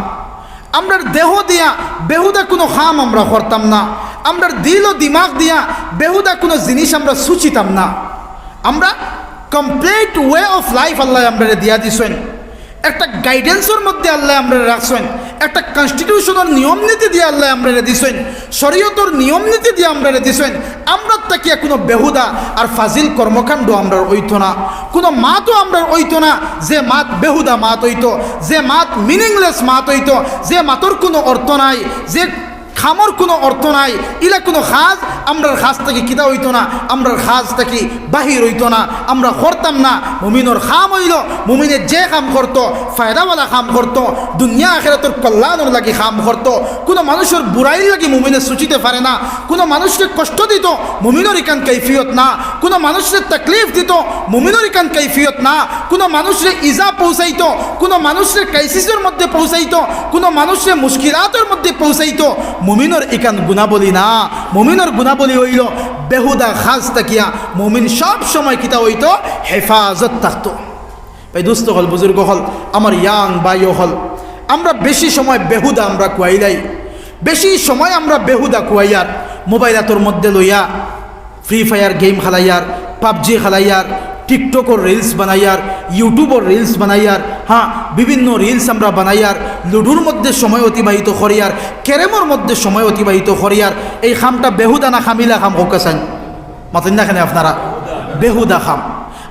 আমরার দেহ দিয়া বেহুদা কুনু কাম আমরা করতাম না। আমরার দিল ও দিমাগ দিয়া বেহুদা কুনু জিনিস আমরা সুচিতাম না। আমরা complete way of life আল্লায় আমরারে দিয়া দিছইন। একটা guidance-র মধ্যে আল্লায় আমরারে রাখছইন। একটা constitution-র নিয়ম নীতি দিয়া আল্লায় আমরারে দিছইন। শরীয়তর নিয়ম নীতি দিয়া আমরারে দিছইন। আমরার থাকিয়া কুনু বেহুদা আর ফাজিল কর্মকাণ্ড আমরার অইতো না। কুনু মাতও আমরার অইতো না, যে মাত বেহুদা মাত অইতো, যে মাত meaningless মাত অইতো, যে মাতর কুনু অর্থ নাই, যে কামর কুনু অর্থ নাই, ইলা কুনু কাজ আমরার কাছ থাকি কিতা অইতো না, আমরার কাছ থাকি বাহির অইতো না, আমরা করতাম না। মুমিনর কাম অইলো, মুমিনে যে কাম করতো, ফায়দাওয়ালা কাম করতো, দুনিয়া আখিরাতর কল্যাণর লাগি কাম করতো। কুনু মানুষর বুরাইর লাগি মুমিনে সুচিতে পারে না। কুনু মানুষরে কষ্ট দিতো, মুমিনর ইখান কৈফিয়ত না। কুনু মানুষরে তকলিফ দিতো, মুমিনর ইখান কৈফিয়ত না। কুনু মানুষরে ইজা পৌঁছাইতো, কুনু মানুষরে crisis-র মধ্যে পৌঁছাইতো, কুনু মানুষরে মুশকিলাতর মধ্যে পৌঁছাইতো, মুমিনর ইখান গুণাবলী না। মুমিনর গুণাবলী অইলো বেহুদা কাজ থাকিয়া মুমিন সব সময় কিতা অইতো, হেফাজত থাকতো। ভাই, দোস্ত অকল, বুজুর্গ অকল, আমার young ভাই অকল, আমরা বেশি সময় বেহুদা আমরা খুয়াইলাই, বেশি সময় আমরা বেহুদা খুয়াইয়ার, mobile আতর মধ্যে লইয়া Free Fire game খেলাইয়ার, PUBG খেলাইয়ার, TikTok-র reels বানাইয়ার, YouTube-র reels বানাইয়ার, হ্যাঁ, বিভিন্ন reels আমরা বানাইয়ার, লুডুর মধ্যে সময় অতিবাহিত করিয়ার, ক্যারেমর মধ্যে সময় অতিবাহিত করিয়ার। এই কামটা বেহুদা না কামিলা কাম, কউক্কা চাইন? মাতইন না কেনে আপনারা? বেহুদা কাম।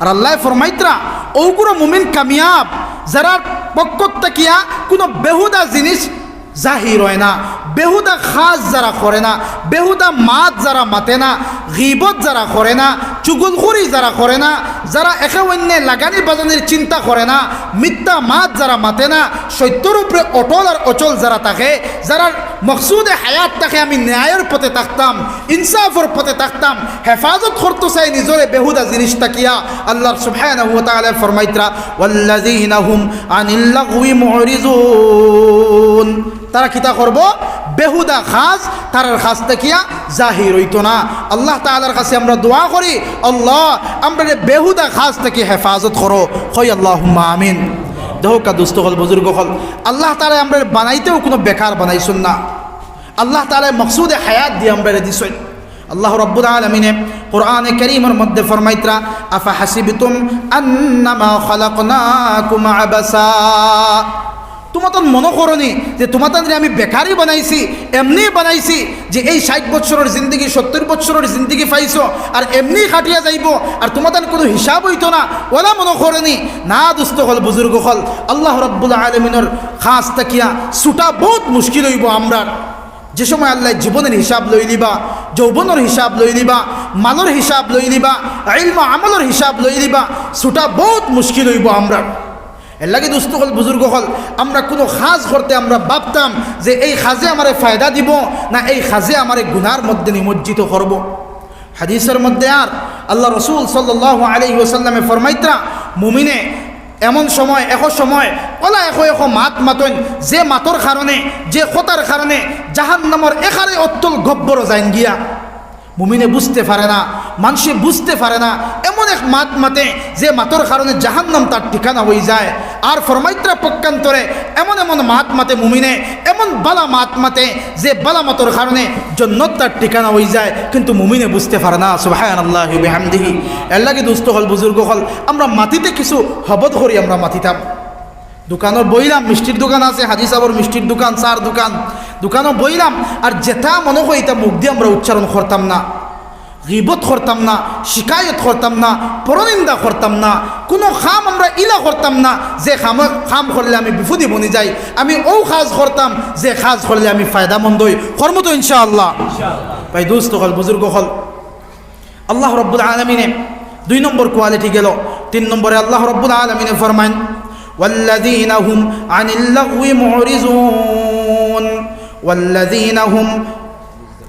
আর আল্লায় ফরমাইতরা, অগুরা মুমিন কামিয়াব, যারার পক্ষ থাকিয়া কুনু বেহুদা জিনিস জাহির অয় না, বেহুদা কাজ যারা করে না, বেহুদা মাত যারা মাতে না, গিবত যারা করে না, চুগলখুরি যারা করে না, যারা একে অইন্যে লাগানি বাজানির চিন্তা করে না, মিথ্যা মাত যারা মাতে না, সত্যর উপরে অটল আর অচল যারা থাকে, যারার মকসুদে হায়াত থাকে আমি ন্যায়র পথে থাকতাম, ইনসাফর পথে থাকতাম, হেফাজত করতো চাই নিজরে বেহুদা জিনিস থাকিয়া। আল্লাহ সুবহানাহু ওয়া তাআলা ফরমাইতরা, "ওয়াল্লাযীনা হুম আনিল লাগওয়ি মুরিজুন।" তারা কিতা করবো? বেহুদা কাজ তারার কাছ থাকিয়া জাহির অইতো না। আল্লাহ তাআলার কাছে আমরা দোয়া করি, "আল্লাহ, আমরারে বেহুদা কাজ থাকি হেফাজত করো।" কই আল্লাহুম্মা আমিন। দেখউক্কা দোস্ত অকল, বুজুর্গ অকল, আল্লাহ তাআলায় আমরারে বানাইতেউ কুনু বেকার বানাইছইন না। আল্লাহ তাআলায় মকসুদে হায়াত দিয়া আমরারে দিছইন। আল্লাহ রাব্বুল আলামিনে কোরআনে কারীমর মধ্যে ফরমাইতরা, "আফা হাসিবতুম আন্নামা খালাকনাকুম আবাসা।" তুমাতান মনো করো নি যে তুমাতানরে আমি বেকারি বানাইছি, এমনি বানাইছি যে এই ষাইট বছরর জিন্দেগি, সত্তইর বছরর জিন্দেগি পাইছো আর এমনি কাটিয়া যাইবো, আর তুমাতান কুনু হিসাব অইতো না, অলা মনো করো নি। না দোস্ত অকল, বুজুর্গ অকল, আল্লাহ রাব্বুল আলামিনর কাছ থাকিয়া ছুটা বউত মুশকিল অইবো আমরার। যে সময় আল্লায় জীবনর হিসাব লইলিবা, যৌবনর হিসাব লইলিবা, মালর হিসাব লইলিবা, ইলমো আমলর হিসাব লইলিবা, ছুটা বউত মুশকিল অইবো আমরার। এরলাগি দোস্ত অকল, বুজুর্গ অকল, আমরা কুনু কাজ করতে আমরা ভাবতাম যে এই কাজে আমারে ফায়দা দিবো না এই কাজে আমারে গুনার মধ্যে নিমজ্জিত করবো। হাদিসর মধ্যে আর আল্লাহ রসুল সাল্লাল্লাহু আলাইহি ওয়াসাল্লামে ফরমাইতরা, মুমিনে এমন সময়, একো সময়, অলা একো একো মাত মাতইন, যে মাতর কারণে, যে কথার কারণে জাহান্নামর একারে অত্তল গব্বরো যাইন গিয়া। মুমিনে বুঝতে পারে না, মানষে বুঝতে পারে না, এমন এক মাত মাতে, যে মাতর কারণে জাহান্নাম তার ঠিকানা অইযায়। আর ফরমাইতরা পক্ষান্তরে, এমন এমন মাত মাতে মুমিনে, এমন বালা মাত মাতে, যে বালা মাতর কারণে জন্নত তার ঠিকানা অইযায়, কিন্তু মুমিনে বুঝতে পারে না। সুবহানাল্লাহি বিহামদিহি। এরলাগি দোস্ত অকল, বুজুর্গ অকল, আমরা মাতিতে কিছু হবদ করি আমরা মাতিতাম। দোকানো বইলাম, মিষ্টির দোকান আছে, হাজি সাবর মিষ্টির দোকান, চার দোকান, দোকানো বইলাম, আর যেটা মনো অয় ইটা মুখদি আমরা উচ্চারণ করতাম না। গীবত করতাম না, শিকায়ত করতাম না, পরনিন্দা করতাম না, কুনু কাম আমরা ইলা করতাম না যে কাম, কাম করলে আমি বিপদি বনি যাই। আমি অউ কাজ করতাম যে কাজ করলে আমি ফায়দামন্দ অই। করমু তো ইনশাআল্লাহ। ভাই দোস্ত অকল, বুজুর্গ অকল, আল্লাহ রব্বুল আলামিনে দুই নম্বর quality গেল। তিন নম্বরে আল্লাহ রব্বুল আলামিনে ফরমাইন, "ওয়াল্লাযীনা হুম আনিল লাগওয়ি মুরিজুন, ওয়াল্লাযীনা হুম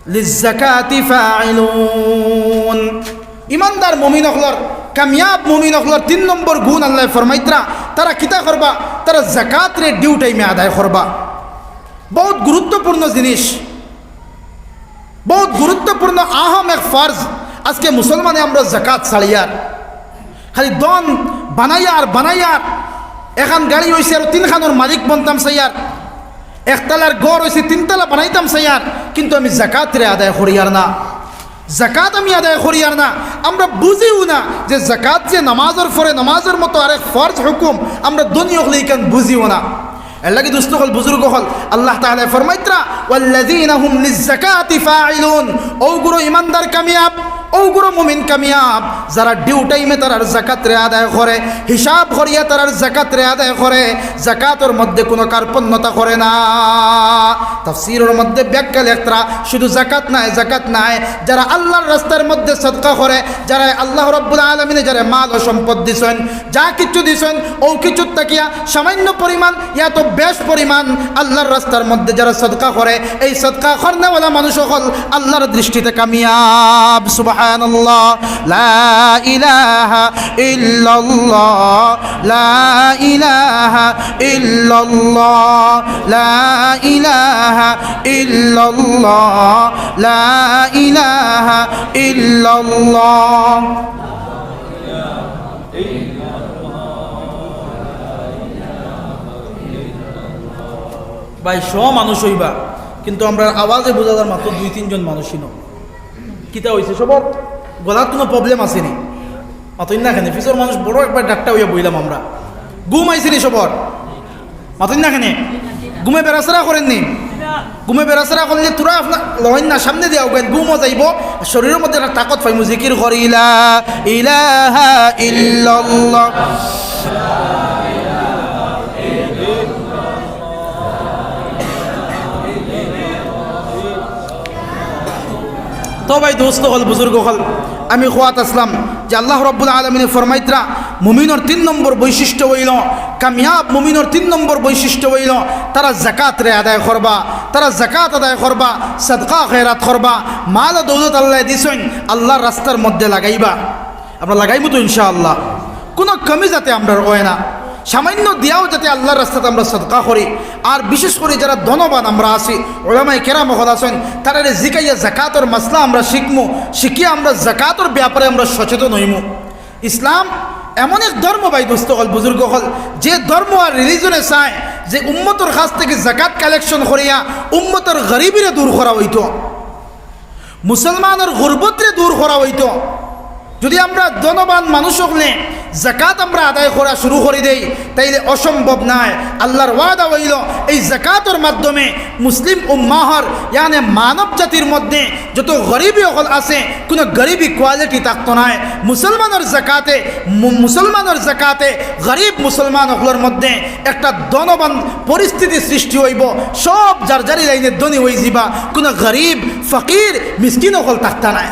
লিজ্জাকাতি ফাইলুন।" ইমানদার মুমিন অকলর, কামিয়াব মুমিন অকলর তিন নম্বর গুণ আল্লায় ফরমাইতরা, তারা কিতা করবা? তারা জাকাতরে due time-এ আদায় করবা। বউত গুরুত্বপূর্ণ জিনিস, বউত গুরুত্বপূর্ণ আহম এক ফরজ। আজকে মুসলমানে আমরা জাকাত ছাড়িয়ার, খালি ধন বানাইয়ার, বানাইয়ার, এখান গাড়ি অইছে আর তিনখানর মালিক বনতাম চাইয়ার, একতলার ঘর অইছে তিনতলা বানাইতাম চাইয়ার, কিন্তু আমি জাকাতরে আদায় করিয়ার না। জাকাত আমি আদায় করিয়ার না। আমরা বুঝিও না যে জাকাত যে নামাজর পরে নামাজর মতো আরেক ফরজ হুকুম, আমরা ধনী অকলে ইখান বুঝিও না। এরলাগি দোস্ত অকল, বুজুর্গ অকল, আল্লাহ তাআলায় ফরমাইতরা, "ওয়াল্লাযীনা হুম লিজ্জাকাতি ফাইলুন।" অউগুরু ইমানদার কামিয়াব, অউগুরু মুমিন কামিয়াব, যারা due time-এ তারার জাকাতরে আদায় করে, হিসাব করিয়া তারার জাকাতরে আদায় করে, জাকাতর মধ্যে কুনু কার্পণ্যতা করে না। তাফসীরর মধ্যে ব্যাখ্যা লেখতরা, শুধু জাকাত নায়, জাকাত নায়, যারা আল্লাহর রাস্তার মধ্যে সদকা করে, যারা আল্লাহ রব্বুল আলামিনে যারা মাল ও সম্পদ দিছইন, যা কিছু দিছইন, অউ কিছুর থাকিয়া সামান্য পরিমাণ ইয়া তো বেশ পরিমাণ আল্লাহর রাস্তার মধ্যে যারা সদকা করে, এই সদকা করনেওয়ালা মানুষ অকল আল্লাহর দৃষ্টিতে কামিয়াব। সুবহানাল্লাহ, লা ইলাহা ইল্লাল্লাহ, লা ইলাহা ইল্লাল্লাহ, লা ইলাহা ইল্লাল্লাহ, লা ইলাহা ইল্লাল্লাহ। ভাই, শ মানুষ অইবা, কিন্তু আমরার আওয়াজে বুঝা যার মাত্র দুই তিনজন মানুষই ন। কিতা অইছে সবর? গলাত কুনু problem আছে নি? মাতইন না কেনে? পিছর মানুষ বড় একবার ডাট্টা অইয়া বইলাম আমরা। ঘুম আইছে নি সবর? মাতইন না কেনে? ঘুমে বেড়াছেড়া করেন নি? ঘুমে বেড়াছেড়া করলে থুড়া আপনার লইন না, সামনে দিয়া উগাইন, ঘুমও যাইবো, আর শরীরর মধ্যে একটা তাকত পাইমু। জিকির করি লা ইলাহা ইল্লাল্লাহ। তো ভাই দোস্ত অকল, বুজুর্গ অকল, আমি কওয়াত আছলাম যে আল্লাহ রব্বুল আলামিনে ফরমাইতরা, মুমিনর তিন নম্বর বৈশিষ্ট্য অইলো, কামিয়াব মুমিনর তিন নম্বর বৈশিষ্ট্য অইলো, তারা জাকাতরে আদায় করবা, তারা জাকাত আদায় করবা, সদকা খয়রাত করবা, মাল ও দৌলত আল্লায় দিছইন আল্লাহর রাস্তার মধ্যে লাগাইবা। আমরা লাগাইমু তো ইনশাআল্লাহ। কুনু কমি যাতে আমরার অয় না, সামান্য দিয়াও যাতে আল্লাহর রাস্তাত আমরা সদকা করি। আর বিশেষ করি যারা ধনবান আমরা আছি, উলামায়ে কেরাম অকল আছইন, তারারে জিকাইয়া জাকাতর মাসলা আমরা শিখমু, শিখিয়া আমরা জাকাতর ব্যাপারে আমরা সচেতন অইমু। ইসলাম এমন এক ধর্ম ভাই দোস্ত অকল, বুজুর্গ অকল, যে ধর্ম আর religion-এ চায় যে উম্মতর কাছ থাকি জাকাত collection করিয়া উম্মতর গরিবিরে দূর করা অইতো। মুসলমানর গুরবতরে দূর করা অইতো। যদি আমরা ধনবান মানুষ অকলে জাকাত আমরা আদায় করা শুরু করি দেই, তাইলে অসম্ভব নায়। আল্লাহর ওয়াদা অইলো, এই জাকাতর মাধ্যমে মুসলিম উম্মাহর, ইয়ানে মানব জাতির মধ্যে যত গরিবি অকল আছে, কুনু গরিবি quality থাকতো নায়। মুসলমানর জাকাতে, মু-, মুসলমানর জাকাতে, গরিব মুসলমান অকলর মধ্যে একটা ধনবান পরিস্থিতি সৃষ্টি অইবো, সব যার যারি লাইনে ধনী অইযিবা, কুনু গরিব, ফকির, মিসকিন অকল থাকতা নায়।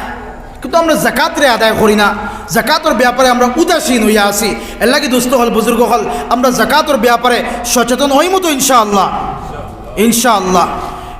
কিন্তু আমরা জাকাতরে আদায় করি না, জাকাতর ব্যাপারে আমরা উদাসীন অইয়া আছি। এরলাগি দোস্ত অকল, বুজুর্গ অকল, আমরা জাকাতর ব্যাপারে সচেতন অইমু তো ইনশাআল্লাহ, ইনশাআল্লাহ।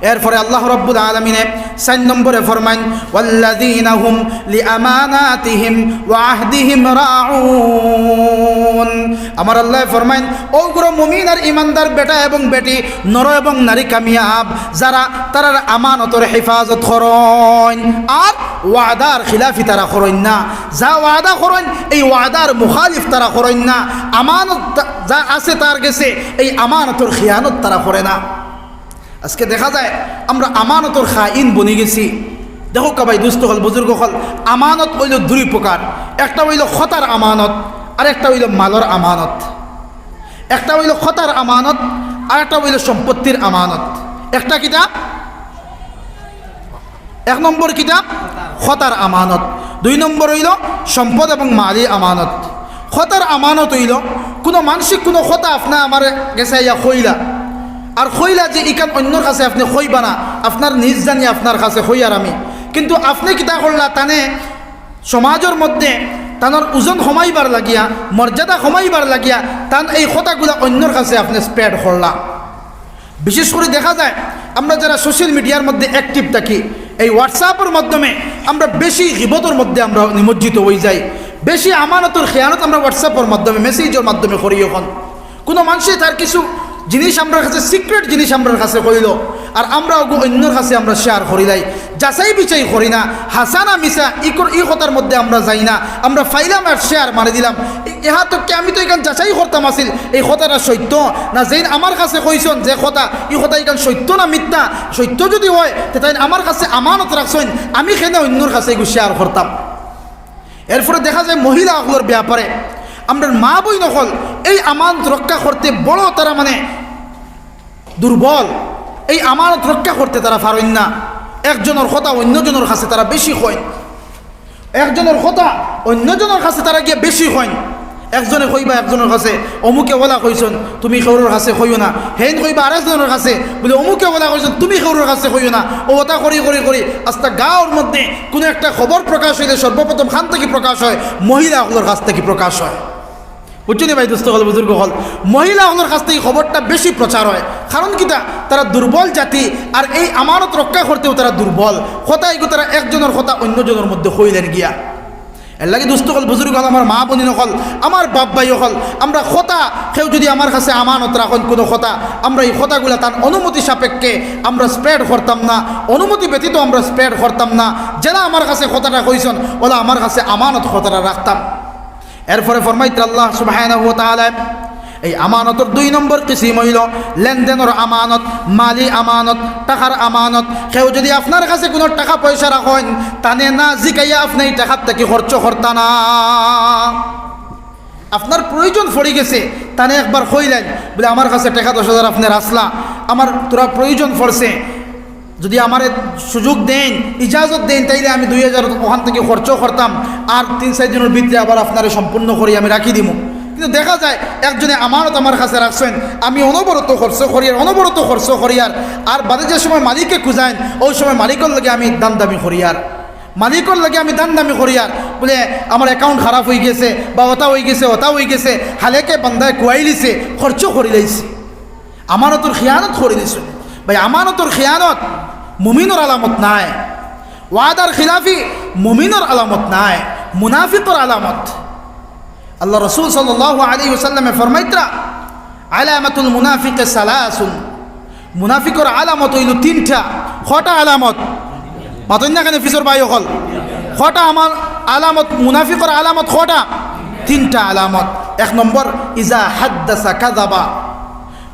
এরপরে আল্লাহ রব্বুল আলামিনে চাইর নম্বরে ফরমাইন, "ওয়াল্লাযীনা হুম লিআমানাতিহিম ওয়া আহদিহিম রাউন।" আমার আল্লায় ফরমাইন, অগুলো মুমিন আর ইমানদার বেটা এবং বেটি, নর এবং নারী কামিয়াব, যারা তারার আমানতর হেফাজত করইন আর ওয়াদার খিলাফি তারা করইন না। যা ওয়াদা করইন, এই ওয়াদার মুখালিফ তারা করইন না। আমানত যা আছে তার গেছে, এই আমানতর খিয়ানত তারা করে না। আজকে দেখা যায় আমরা আমানতর খাইন বনি গেছি। দেখউক্কা ভাই, দোস্ত অকল, বুজুর্গ অকল, আমানত অইলো দুই প্রকার। একটা অইলো কথার আমানত, আর একটা অইলো মালর আমানত। একটা অইলো কথার আমানত, আর একটা অইলো সম্পত্তির আমানত। একটা কিতা? এক নম্বর কিতা? কথার আমানত। দুই নম্বর অইলো সম্পদ এবং মালি আমানত। কথার আমানত অইলো, কুনু মানষে কুনু কথা আপনে আমার গেছে আইয়া কইলা, আর কইলা যে ইখান অইন্যর কাছে আপনে কইবা না, আপনার নিজ জানি আপনার কাছে কইয়ার আমি, কিন্তু আপনে কিতা করলা, তানে সমাজর মধ্যে তানর ওজন কমাইবার লাগিয়া, মর্যাদা কমাইবার লাগিয়া তান এই কথাগুলা অইন্যর কাছে আপনে spread করলা। বিশেষ করি দেখা যায়, আমরা যারা social media-র মধ্যে active থাকি, এই WhatsApp-র মাধ্যমে আমরা বেশি গিবতর মধ্যে আমরা নিমজ্জিত অইযাই, বেশি আমানতর খেয়ানত আমরা WhatsApp-র মাধ্যমে, message-র মাধ্যমে করি। অখন কুনু মানষে তার কিছু জিনিস আমরার কাছে, secret জিনিস আমরার কাছে কইলো, আর আমরা অগু অইন্যর কাছে আমরা share করিলাই, যাচাই-বিচাই করি না, হাছা না মিছা, ই কর-, ই কথার মধ্যে আমরা যাই না, আমরা ফাইলাম আর share মারি দিলাম। এ-, এহান তো কি আমি তো ইখান যাচাই করতাম আছিল, এই কথাটা সত্য না, যেইন আমার কাছে কইছইন যে কথা, ই কথা ইখান সত্য না মিথ্যা, সত্য যুদি অয়, তে তাইন আমার কাছে আমানত রাখছইন, আমি কেনে অইন্যর কাছে ইগু share করতাম। এরপরে দেখা যায় মহিলা অকলর ব্যাপারে, আমরার মা-বইন অকল এই আমানত রক্ষা করতে বড় তারা মানে দুর্বল, এই আমানত রক্ষা করতে তারা পারইন না। একজনর কথা অইন্যজনর কাছে তারা বেশি কইন, একজনর কথা অইন্যজনর কাছে তারা গিয়া বেশি কইন। একজনে কইবা একজনর কাছে, "অমুকে অলা কইছইন, তুমি কেউরর কাছে কইও না।" হেইন কইবা আরেকজনর কাছে, বুলে, "অমুকে অলা কইছইন, তুমি কেউরর কাছে কইও না।" অউ অতা করি করি করি আস্তা গাঁওর মধ্যে কুনু একটা খবর প্রকাশ অইলে সর্বপ্রথম কান থাকি প্রকাশ অয়, মহিলা অকলর কাছ থাকি প্রকাশ অয়। বুঝছো নি ভাই, দোস্ত অকল, বুজুর্গ অকল, মহিলা অকলর কাছ থাকি খবরটা বেশি প্রচার অয়। কারণ কিতা? তারা দুর্বল জাতি, আর এই আমানত রক্ষা করতেও তারা দুর্বল। কথা ইগু তারা একজনর কথা অইন্যজনর মধ্যে কইলাইন গিয়া। এরলাগি দোস্ত অকল, বুজুর্গ অকল, আমার মা-বইন অকল, আমার বাপ-ভাই অকল, আমরা কথা কেউ যুদি আমার কাছে আমানত রাখইন কুনু কথা, আমরা ই কথাগুলা তান অনুমতি সাপেক্ষে আমরা spread করতাম না, অনুমতি ব্যতীত আমরা spread করতাম না। যেলা আমার কাছে কথাটা কইছইন, অলা আমার কাছে আমানত কথাটা রাখতাম। এরপরে ফরমাইত্রা আল্লাহ সুবহানাহু ওয়া তাআলা, এই আমানতর দুই নম্বর কিসিম অইলো লেনদেনর আমানত, মালি আমানত, টাকার আমানত। কেউ যুদি আপনার কাছে কুনু টাকা-পয়সা রাখইন, তানে না জিকাইয়া আপনে ই টাকার থাকি খরচ করতা না। আপনার প্রয়োজন পড়ি গেছে, তানে একবার কইলাইন, বুলে, "আমার কাছে টাকা দশ হাজার আপনে রাখলা, আমার থুড়া প্রয়োজন পড়ছে, যুদি আমারে সুযোগ দেইন, ইজাজত দেইন, তাইলে আমি দুই হাজার অখান থাকি খরচ করতাম, আর তিন-চাইর দিনর ভিতরে আবার আপনারে সম্পূর্ণ করি আমি রাখি দিমু।" কিন্তু দেখা যায় একজনে আমানত আমার কাছে রাখছইন, আমি অনবরত খরচ করিয়ার, অনবরত খরচ করিয়ার, আর বাদে যে সময় মালিকে খুজাইন, অউ সময় মালিকর লগে আমি দান্দামি করিয়ার, মালিকর লগে আমি দান্দামি করিয়ার, বুলে, "আমার account খারাপ অইগেছে, বা অতা অইগেছে, অতা অইগেছে, হালেকে বান্দায় খুয়াইলিছে, খরচ করিলাইছে।" আমানতর খিয়ানত করিলিছইন। ভাই, আমানতর খিয়ানত মুমিনর আলামত নায়। ওয়াদার খিলাফি মুমিনর আলামত নায়, মুনাফিকর আলামত। আল্লাহ রসুল সাল্লাল্লাহু আলাইহি ওয়াসাল্লামে ফরমাইত্রা, "আলামাতুল মুনাফিকে সালাসুন।" মুনাফিকর আলামত অইলো তিনটা। কয়টা আলামত? মাতইন না কেনে পিছর ভাই অকল? কয়টা আমার আলামত? মুনাফিকর আলামত কয়টা? তিনটা আলামত। এক নম্বর, ইজা হাদ্দাসা কাযাবা।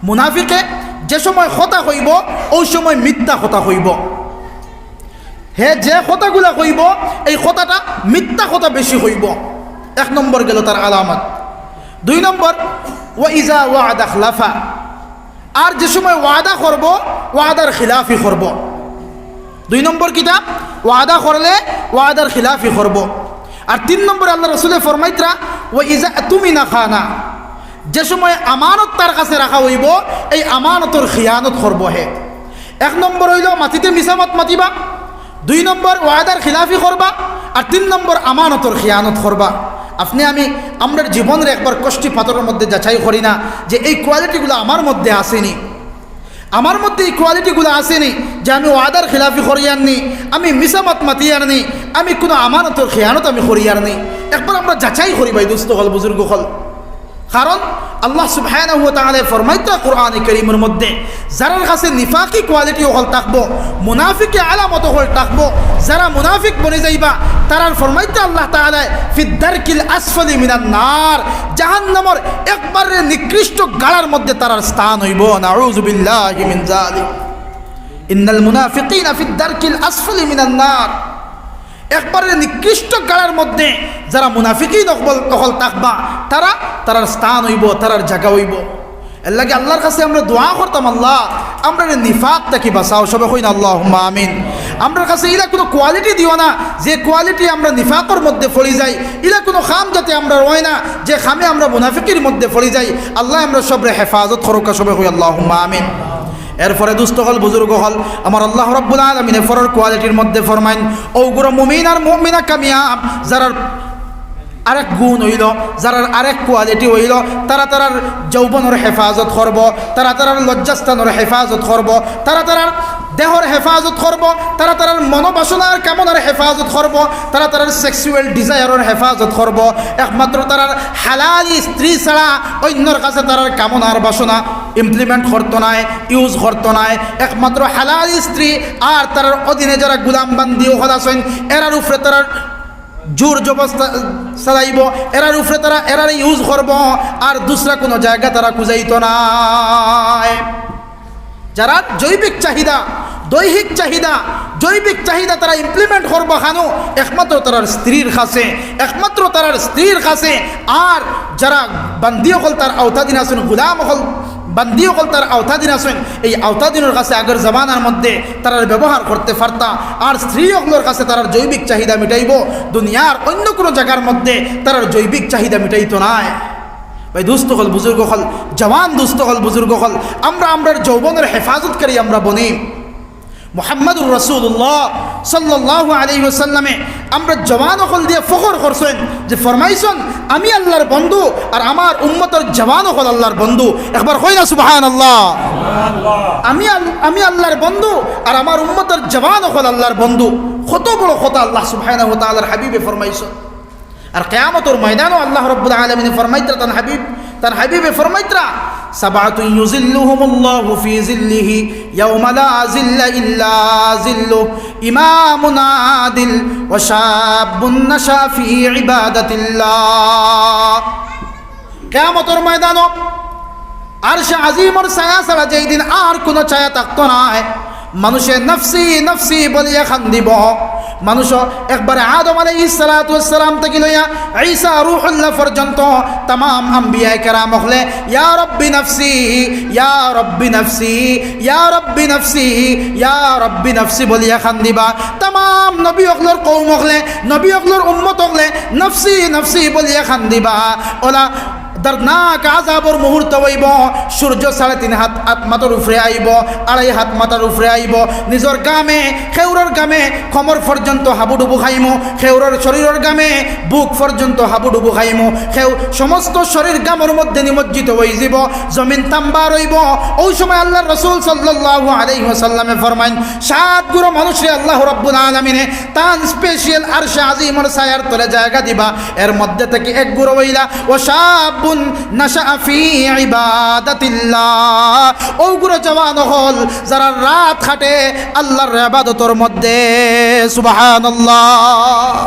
মুনাফিকে যে সময় কথা কইবো, অউ সময় মিথ্যা কথা কইবো। হে যে কথাগুলা কইবো, এই কথাটা মিথ্যা কথা বেশি কইবো। এক নম্বর গেলো তার আলামত। দুই নম্বর, ওয়া ইজা ওয়াআদা আখলাফা। আর যে সময় ওয়াদা করবো, ওয়াদার খিলাফি করবো। দুই নম্বর কিতা? ওয়াদা করলে ওয়াদার খিলাফি করবো। আর তিন নম্বরে আল্লাহ রসুলে ফরমাইত্রা, "ওয়া ইজা তুমিনা খানা।" যে সময় আমানত তার কাছে রাখা অইবো, এই আমানতর খিয়ানত করবো হে। এক নম্বর অইলো মাতিতে মিছা মাত মাতিবা, দুই নম্বর ওয়াদার খিলাফি করবা, আর তিন নম্বর আমানতর খিয়ানত করবা। আপনে আমি আমরার জীবনরে একবার কষ্টি পাথরর মধ্যে যাচাই করি না যে এই quality গুলা আমার মধ্যে আছেনি, আমার মধ্যে এই quality গুলা আছেনি যে আমি ওয়াদার খিলাফি করিয়ার নি, আমি মিছা মাত মাতিয়ার নি, আমি কুনু আমানতর খিয়ানত আমি করিয়ার নি। একবার আমরা যাচাই করি ভাই, দোস্ত অকল, বুজুর্গ অকল। কারণ আল্লাহ সুবহানাহু ওয়া তাআলায় ফরমাইত্রা কোরআনে কারীমর মধ্যে, যারার কাছে নিফাকি quality অকল থাকবো, মুনাফিকি আলামত অকল থাকবো, যারা মুনাফিক বনি যাইবা, তারার ফরমাইত্রা আল্লাহ তাআলায়, "ফিদ দারকিল আসফালি মিনান নার", জাহান্নামর একবারে নিকৃষ্ট গাড়ার মধ্যে তারার স্থান অইবো। নাউযুবিল্লাহি মিন যালিক। ইন্নাল মুনাফিকিনা ফিদ দারকিল আসফালি মিনান নার। একবারে নিকৃষ্ট গাড়ার মধ্যে যারা মুনাফিকিন অকল, অকল থাকবা, তারা, তারার স্থান অইবো, তারার জাগা অইবো। এরলাগি আল্লাহর কাছে আমরা দোয়া করতাম, "আল্লাহ, আমরারে নিফাক থাকি বাঁচাও।" সবে কইন, "আল্লাহুম্মা আমিন।" আমরার কাছে ইলা কুনু কোয়ালিটি দিও না, যে কোয়ালিটি আমরা নিফাকর মধ্যে পড়ি যাই। ইলা কুনু কাম যাতে আমরার অয় না, যে কামে আমরা মুনাফিকির মধ্যে পড়ি যাই। আল্লায় আমরা সবরে হেফাজত করউক্কা, সবে কই আল্লাহুম্মা আমিন। এরপরে দুস্ত অকল, বুজুর্গ অকল, আমার আল্লাহ রাব্বুল আলামিনে পরর কোয়ালিটির মধ্যে ফরমাইন, অউ গুরু মুমিন আর মুমিনা কামিয়াব, যারার আরেক গুণ অইলো, যারার আরেক কোয়ালিটি অইলো, তারা তারার যৌবনর হেফাজত করবো, তারা তারার লজ্জাস্থানর হেফাজত করবো, তারা তারার দেহর হেফাজত করবো, তারা তারার মনোবাসনার কামনার হেফাজত করবো, তারা তারার সেক্সুয়াল ডিজায়ারর হেফাজত করবো। একমাত্র তারার হালালি স্ত্রী ছাড়া অইন্যর কাছে তারার কামনার বাসনা ইমপ্লিমেন্ট করতো নায়, ইউজ করতো নায়। একমাত্র হালালি স্ত্রী আর তারার অধীনে যারা গুলাম বান্দি অকল আছইন, এরার উপরে তারার জোর জবস্তা চালাইবো, এরার উপরে তারা এরারে ইউজ করবো, আর দুসরা কুনু জাগা তারা খুজাইতো নায়। যারার জৈবিক চাহিদা, দৈহিক চাহিদা, জৈবিক চাহিদা তারা ইমপ্লিমেন্ট করবো কানো? একমাত্র তারার স্ত্রীর কাছে, একমাত্র তারার স্ত্রীর কাছে। আর যারা বান্দি অকল তার আওতাধীন আছইন, গুলাম অকল, বান্দি অকল তার আওতাধীন আছইন, এই আওতাধীনর কাছে আগর জমানার মধ্যে তারার ব্যবহার করতে পারতা। আর স্ত্রী অকলর কাছে তারার জৈবিক চাহিদা মিটাইবো, দুনিয়ার অইন্য কুনু জাগার মধ্যে তারার জৈবিক চাহিদা মিটাইতো নায়। ভাই দুস্ত অকল, বুজুর্গ অকল, জওয়ান দুস্ত অকল, বুজুর্গ অকল, আমরা আমরার যৌবনর হেফাজতকারী আমরা বনি। মুহাম্মাদুর রাসূলুল্লাহ সাল্লাল্লাহু আলাইহি ওয়াসাল্লামে আমরার জওয়ান অকল দিয়া ফখর করছইন, যে ফরমাইছইন, "আমি আল্লাহর বন্ধু আর আমার উম্মতর জওয়ান অকল আল্লাহর বন্ধু।" একবার কই না সুবহানাল্লাহ? আমি আল-, আমি আল্লাহর বন্ধু আর আমার উম্মতর জওয়ান অকল আল্লাহর বন্ধু। কত বড় কথা আল্লাহ সুবহানাহু ওয়া তাআলার হাবিবে ফরমাইছইন। আর কিয়ামতর ময়দানো আল্লাহ রাব্বুল আলামিনে ফরমাইতরা তান হাবিব, তান হাবিবে ফরমাইতরা, "সাবআতুন ইউযিল্লুহুমুল্লাহু ফি যিল্লিহি ইয়াওমা লা যিল্লা ইল্লা যিল্লুহ, ইমামুন আদিল ওয়া শাব্বুন নাশা ফি ইবাদাতিল্লাহ।" কিয়ামতর ময়দানো আরশে আজিমর ছায়া ছাড়া যেই দিন আর কুনু ছায়া থাকতো নায়, মানুষে নফসি নফসি বলিয়া কান্দিবো। মানুষ একবারে আদম আলাইহিস সালাতু ওয়াস সালাম থাকি লইয়া ঈসা রূহুল্লাহ পর্যন্ত তামাম আম্বিয়ায়ে কেরাম অকলে, "ইয়া রব্বি নফসি, ইয়া রব্বি নফসি, ইয়া রব্বি নফসি, ইয়া রব্বি নফসি" বলিয়া কান্দিবা। তামাম নবী অকলর কওম অকলে, নবী অকলর উম্মত অকলে নফসি নফসি বলিয়া কান্দিবা। অলা দর্দনাক আযাবর মুহূর্ত অইবো। সূর্য সাড়ে তিন হাত, আত মাথার উপরে আইবো, আড়াই হাত মাথার উপরে আইবো। নিজর ঘামে, কেউরর ঘামে কমর পর্যন্ত হাবুডুবু খাইমু, কেউরর শরীরর ঘামে বুক পর্যন্ত হাবুডুবু খাইমু, কেউ সমস্ত শরীর ঘামর মধ্যে নিমজ্জিত অইযিবো, জমিন তাম্বার অইবো। অউ সময় আল্লাহর রাসূল সাল্লাল্লাহু আলাইহি ওয়াসাল্লামে ফরমাইন, সাত গুরু মানুষরে আল্লাহ রাব্বুল আলামিনে তান স্পেশাল আরশে আজিমর ছায়ার তলে জাগা দিবা। এর মধ্যে থাকি এক গুরু অইলা, "ওয়া শাব্বুন নাশাআ ফি ইবাদাতিল্লাহ।" অউ গুরু জওয়ান অকল, যারা রাত কাটে আল্লাহর ইবাদতর মধ্যে। সুবহানাল্লাহ।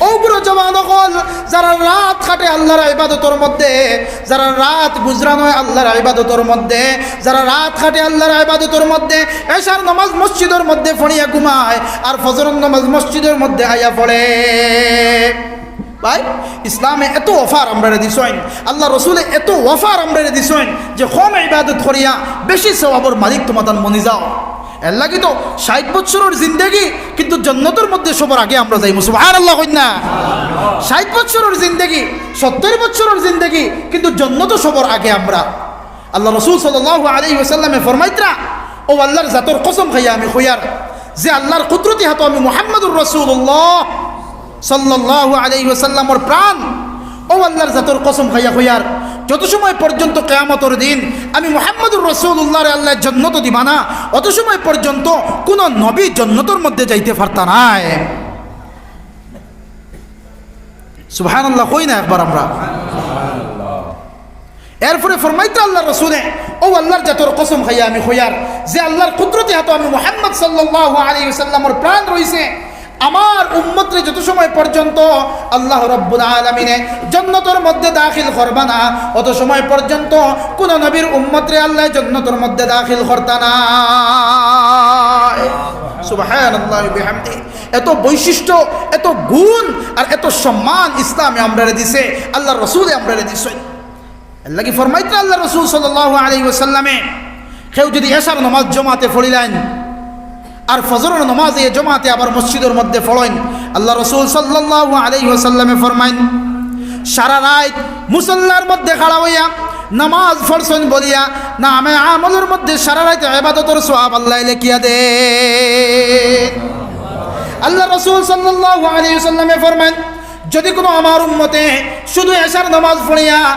অউ গুরু জওয়ান অকল, যারা রাত কাটে আল্লাহর ইবাদতর মধ্যে, যারা রাত গুজরান অয় আল্লাহর ইবাদতর মধ্যে, যারা রাত কাটে আল্লাহর ইবাদতর মধ্যে, এশার নামাজ মসজিদর মধ্যে পড়িয়া ঘুমায়, আর ফজরর নামাজ মসজিদর মধ্যে আইয়া পড়ে। ভাই, ইসলামে এত অফার আমরারে দিছইন, আল্লাহর রাসূলে এত অফার আমরারে দিছইন, যে কম ইবাদত করিয়া বেশি সওয়াবর মালিক তুমাতান বনি যাও। এর লাগি তো ষাইট বছরর জিন্দেগি, কিন্তু জন্নতর মধ্যে সবর আগে আমরা যাইমু। সুবহানাল্লাহ কইন না? ষাইট বছরর জিন্দেগি, সত্তইর বছরর জিন্দেগি, কিন্তু জন্নতো সবর আগে আমরা। আল্লাহর রাসূল সাল্লাল্লাহু আলাইহি ওয়াসাল্লামে ফরমাইতরা, "অউ আল্লাহর জাতর কসম খাইয়া আমি কইয়ার, যে আল্লাহর কুদরতি হাতো আমি মুহাম্মাদুর রাসূলুল্লাহ সাল্লাল্লাহু আলাইহি ওয়াসাল্লামর প্রাণ, অউ আল্লাহর জাতর কসম খাইয়া কইয়ার, যত সময় পর্যন্ত কিয়ামতর দিন আমি মুহাম্মাদুর রাসূলুল্লাহরে আল্লায় জন্নতো দিবা না, অত সময় পর্যন্ত কুনু নবী জন্নতর মধ্যে যাইতে পারতা নায়।" সুবহানাল্লাহ কই না একবার আমরা? এরপরে ফরমাইতরা আল্লাহর রাসূলে, "অউ আল্লাহর জাতর কসম খাইয়া আমি কইয়ার, যে আল্লাহর কুদরতি হাতো আমি মুহাম্মদ সাল্লাল্লাহু আলাইহি ওয়াসাল্লামর প্রাণ রইছে, আমার উম্মতরে যত সময় পর্যন্ত আল্লাহ রাব্বুল আলামিনে জন্নতর মধ্যে দাখিল করবা না, অত সময় পর্যন্ত কুনু নবীর উম্মতরে আল্লায় জন্নতর মধ্যে দাখিল করতা না।" সুবহানাল্লাহি বিহামদিহি। এত বৈশিষ্ট্য, এত গুণ আর এত সম্মান ইসলামে আমরারে দিছে, আল্লাহর রাসূলে আমরারে দিছে। এর লাগি ফরমাইতরা আল্লাহর রাসূল সাল্লাল্লাহু আলাইহি ওয়াসাল্লামে, কেউ যদি এশার নামাজ জমাতে পড়িলাইন, আর ফজরর নমাজ এই জমাতে আবার মসজিদর মধ্যে পড়ইন। আল্লার রসুল সাল্লাল্লাহু আলাইহি ওয়াসাল্লামে ফরমাইন, সারা রাইত মুসল্লার মধ্যে খাড়া অইয়া নমাজ পড়ছইন বলিয়া নামায়ে আমলর মধ্যে সারা রাইত ইবাদতর সওয়াব আল্লায় লেখিয়া দেইন। আল্লার রসুল সাল্লাল্লাহু আলাইহি ওয়াসাল্লামে ফরমাইন, যুদি কুনু আমার উম্মতে শুধু এশার নমাজ পড়িয়া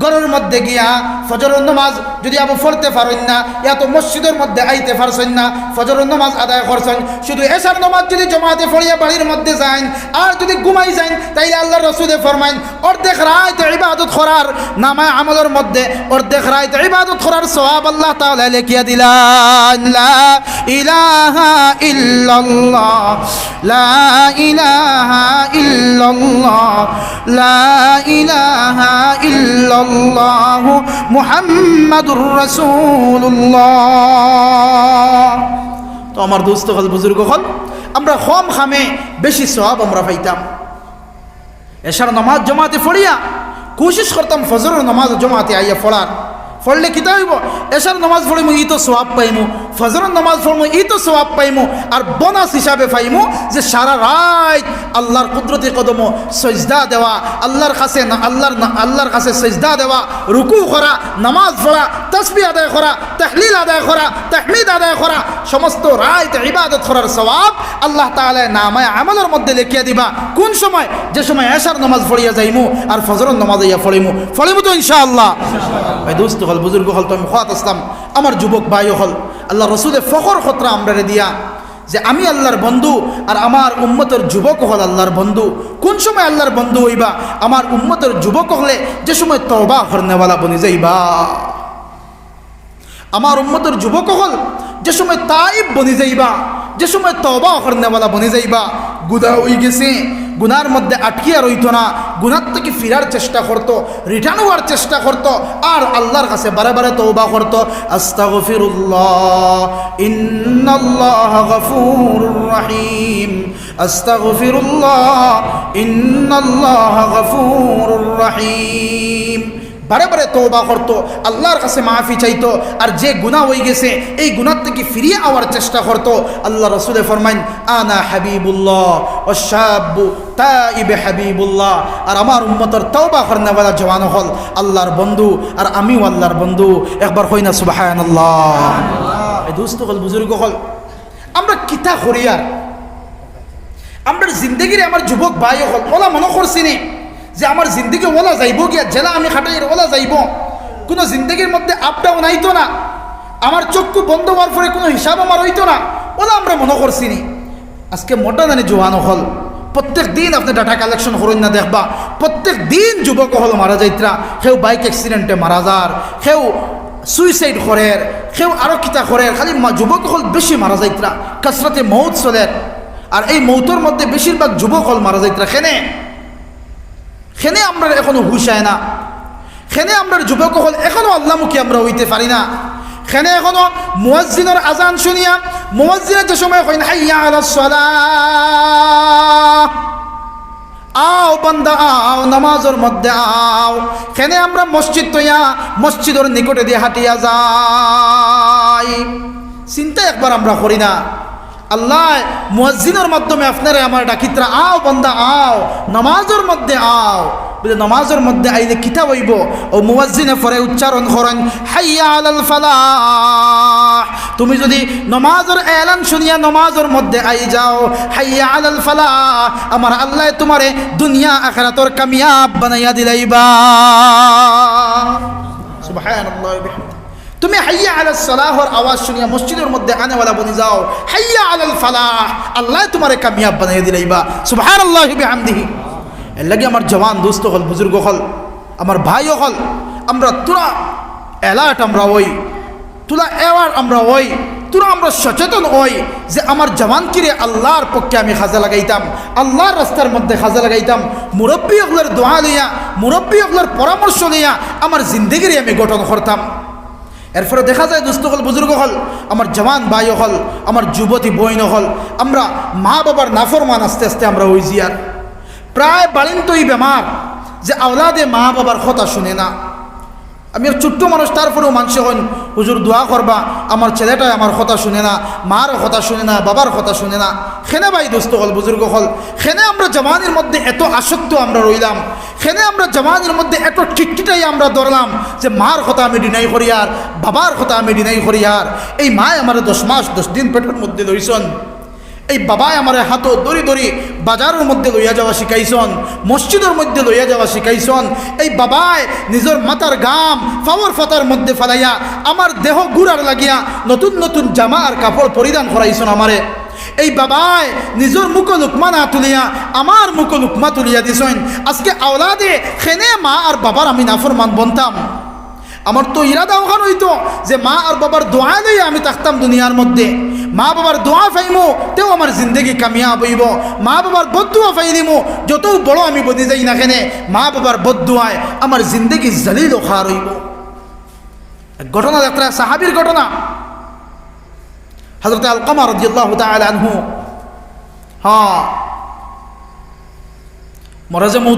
ঘরর মধ্যে গিয়া ফজরর নমাজ যুদি আবু পড়তে পারইন না, ইয়া তো মসজিদর মধ্যে আইতে পারছইন না, ফজরর নমাজ আদায় করছইন, শুধু এশার নমাজ যুদি জমাতে পড়িয়া বাড়ির মধ্যে যাইন আর যুদি ঘুমাই যাইন, তাইলে আল্লার রসুলে ফরমাইন, অর্ধেক রাইত ইবাদত করার নামায়ে আমলর মধ্যে অর্ধেক রাইত ইবাদত করার সওয়াব আল্লাহ তাআলায় লেখিয়া দিলাইন। লা ইলাহা ইল্লাল্লাহ, লা ইলাহা ইল্লাল্লাহ, লা ইলাহা ইল্লাল্লাহ, মুহাম্মাদুর রাসূলুল্লাহ। তো আমার দোস্ত অকল, বুজুর্গ অকল, আমরা কম কামে বেশি সওয়াব আমরা পাইতাম। এশার নমাজ জমাতে পড়িয়া কুশিশ করতাম ফজরর নমাজ জমাতে আইয়া পড়ার। পড়লে কিতা অইবো? এশার নমাজ পড়িমু, ই তো সওয়াব পাইমু, ফজরর নমাজ পড়মু, ই তো সওয়াব পাইমু, আর বোনাস হিসাবে পাইমু যে সারা রাইত আল্লার কুদরতি কদমো সইজদা দেওয়া, আল্লার কাছে না, আল্লার না, আল্লার কাছে সইজদা দেওয়া, রুকু করা, নমাজ পড়া, তাসবিহ আদায় করা, তাহলিল আদায় করা, তাহমিদ আদায় করা, সমস্ত রাইত ইবাদত করার সওয়াব আল্লাহ তাআলায় নামায়ে আমলর মধ্যে লেখিয়া দিবা। কুন সময়? যে সময় এশার নমাজ পড়িয়া যাইমু আর ফজরর নমাজ আইয়া পড়িমু। পড়িমু তো ইনশাআল্লাহ? ভাই দোস্ত অকল, বুজুর্গ অকল, তো আমি কওয়াত আছলাম, আমার যুবক ভাই অকল, আল্লার রসুলে ফখর করতরা আমরারে দিয়া যে আমি আল্লার বন্ধু আর আমার উম্মতর যুবক অকল আল্লার বন্ধু। কুন সময় আল্লার বন্ধু অইবা? আমার উম্মতর যুবক অকলে যে সময় তওবা করনেওয়ালা বনি যাইবা। আমার উম্মতর যুবক অকল যে সময় তাইব বনি যাইবা, যে সময় তওবা করনেওয়ালা বনি যাইবা, গুনা অইগেছে, গুনার মধ্যে আটকিয়া রইতো না, গুনার থাকি ফিরার চেষ্টা করতো, return অওয়ার চেষ্টা করতো, আর আল্লার কাছে বারে বারে তওবা করতো, আস্তাগফিরুল্লাহ, ইন্নাল্লাহা গাফুরুর রাহিম, আস্তাগফিরুল্লাহ, ইন্নাল্লাহা গাফুরুর রাহিম। বারে বারে তওবা করতো, আল্লার কাছে মাফি চাইতো, আর যে গুনা অইগেছে এই গুনার থাকি ফিরিয়া আওয়ার চেষ্টা করতো। আল্লার রসুলে ফরমাইন, আনা হাবিবুল্লাহ ওয়াশ-শাব্বু তাইব হাবিবুল্লাহ। আর আমার উম্মতর তওবা করনেওয়ালা জওয়ান অকল আল্লার বন্ধু, আর আমিও আল্লার বন্ধু। একবার কই না সুবহানাল্লাহ। এ দোস্ত অকল, বুজুর্গ অকল, আমরা কিতা করিয়ার? আমরার জিন্দেগিরে আমার যুবক ভাই অকল, অলা মনো করছি নি যে আমার জিন্দেগি অলা যাইবো গিয়া, যেলা আমি কাটাইয়ার অলা যাইবো, কুনু জিন্দেগির মধ্যে up down আইতো না, আমার চক্ষু বন্ধ অওয়ার পরে কুনু হিসাব আমার অইতো না, অলা আমরা মনো করছি নি। আজকে মোটা জানি জওয়ান অকল, প্রত্যেক দিন আপনে data collection করইন না, দেখবা প্রত্যেক দিন যুবক অকল মারা যাইতরা, কেউ bike accident-এ মারা যার, কেউ suicide করের, কেউ আরো কিতা করের, খালি মা-, যুবক অকল বেশি মারা যাইতরা, কাসরাতে মউত চলের। আর এই মউতর মধ্যে বেশিরভাগ যুবক অকল মারা যাইতরা। কেনে? কেনে আমরার এখনো হুশ আয় না? কেনে আমরার যুবক অকল এখনো আল্লামুখী আমরা অইতে পারি না? কেনে এখনো মুয়াজ্জিনর আজান শুনিয়া, মুয়াজ্জিনে যে সময় কইন, "হাইয়া আলাস সালাহ, আও বান্দা আও, নামাজর মধ্যে আও।" কেনে আমরা মসজিদ থইয়া মসজিদর নিকটেদি হাটিয়া যাই? চিন্তা একবার আমরা করি না? আল্লায় মুয়াজ্জিনর মাধ্যমে আপনারে আমারে ডাকিতরা, "আও বান্দা আও, নামাজর মধ্যে আও।" বুলে, নামাজর মধ্যে আইলে কিতা অইবো? অউ মুয়াজ্জিনে পরে উচ্চারণ করইন, "হাইয়া আলাল ফালাহ।" তুমি যুদি নামাজর এলান শুনিয়া নামাজর মধ্যে আই যাও, "হাইয়া আলাল ফালাহ", আমার আল্লায় তুমারে দুনিয়া আখিরাতর কামিয়াব বানাইয়া দিলাইবা। সুবহানাল্লাহ। তুমি হাইয়া আলাস সালাহর আওয়াজ শুনিয়া মসজিদর মধ্যে আনেওয়ালা বনি যাও, হাইয়া আলাল ফালাহ, আল্লায় তুমারে কামিয়াব বানাইয়া দিলাইবা। সুবহানাল্লাহি বিহামদিহি। এরলাগি আমার জওয়ান দোস্ত অকল, বুজুর্গ অকল, আমার ভাই অকল, আমরা থুড়া alert আমরা অই, থুড়া aware আমরা অই, থুড়া আমরা সচেতন অই যে আমার জওয়ানকিরে আল্লার পক্ষে আমি কাজে লাগাইতাম, আল্লার রাস্তার মধ্যে কাজে লাগাইতাম, মুরব্বি অকলর দোয়া লইয়া, মুরব্বি অকলর পরামর্শ লইয়া আমার জিন্দেগিরে আমি গঠন করতাম। এরপরে দেখা যায়, দোস্ত অকল, বুজুর্গ অকল, আমার জওয়ান ভাই অকল, আমার যুবতী বইন অকল, আমরা মা-বাবার নাফরমান আস্তে আস্তে আমরা অইযিয়ার। প্রায় বাড়িন্তই বেমার যে আওলাদে মা-বাবার কথা শুনে না। আমি এক ছোট্ট মানুষ, তারপরেও মানষে কইন, "হুজুর, দোয়া করবা, আমার ছেলেটায় আমার কথা শুনে না, মার কথা শুনে না, বাবার কথা শুনে না।" কেনে ভাই, দোস্ত অকল, বুজুর্গ অকল, কেনে আমরা জওয়ানির মধ্যে এত আসক্ত আমরা রইলাম? কেনে আমরা জওয়ানির মধ্যে এত টিকটিটাই আমরা ধরলাম যে মার কথা আমি deny করিয়ার, বাবার কথা আমি deny করিয়ার? এই মায় আমারে দশ মাস দশ দিন পেটর মধ্যে লইছন, এই বাবায় আমারে হাতো ধরি ধরি বাজারর মধ্যে লইয়া যাওয়া শিখাইছন, মসজিদর মধ্যে লইয়া যাওয়া শিখাইছন। এই বাবায় নিজর মাথার ঘাম পাওর ফাতার মধ্যে ফালাইয়া আমার দেহ গুড়ার লাগিয়া নতুন নতুন জামা আর কাপড় পরিধান করাইছন আমারে। এই বাবায় নিজর মুখো লুকমা না তুলিয়া আমার মুখো লুকমা তুলিয়া দিছইন। আজকে আওলাদে কেনে মা আর বাবার আমি নাফরমান বনতাম? আমার তো ইরাদা অখান অইতো যে মা আর বাবার দোয়া লইয়া আমি থাকতাম দুনিয়ার মধ্যে। মা বাবার দোয়া পাইমু, তেউ আমার জিন্দেগি কামিয়াব অইবো। মা বাবার বদদোয়া পাইলিমু, যতউ বড় আমি বনি যাই না কেনে, মা বাবার বদদোয়ায় আমার জিন্দেগি জালিল ও খার অইবো। এক ঘটনা দেখরা, সাহাবীর ঘটনা। হযরতে আলকামা রাদিয়াল্লাহু তাআলা আনহু, হ্যাঁ, মরাজে মউত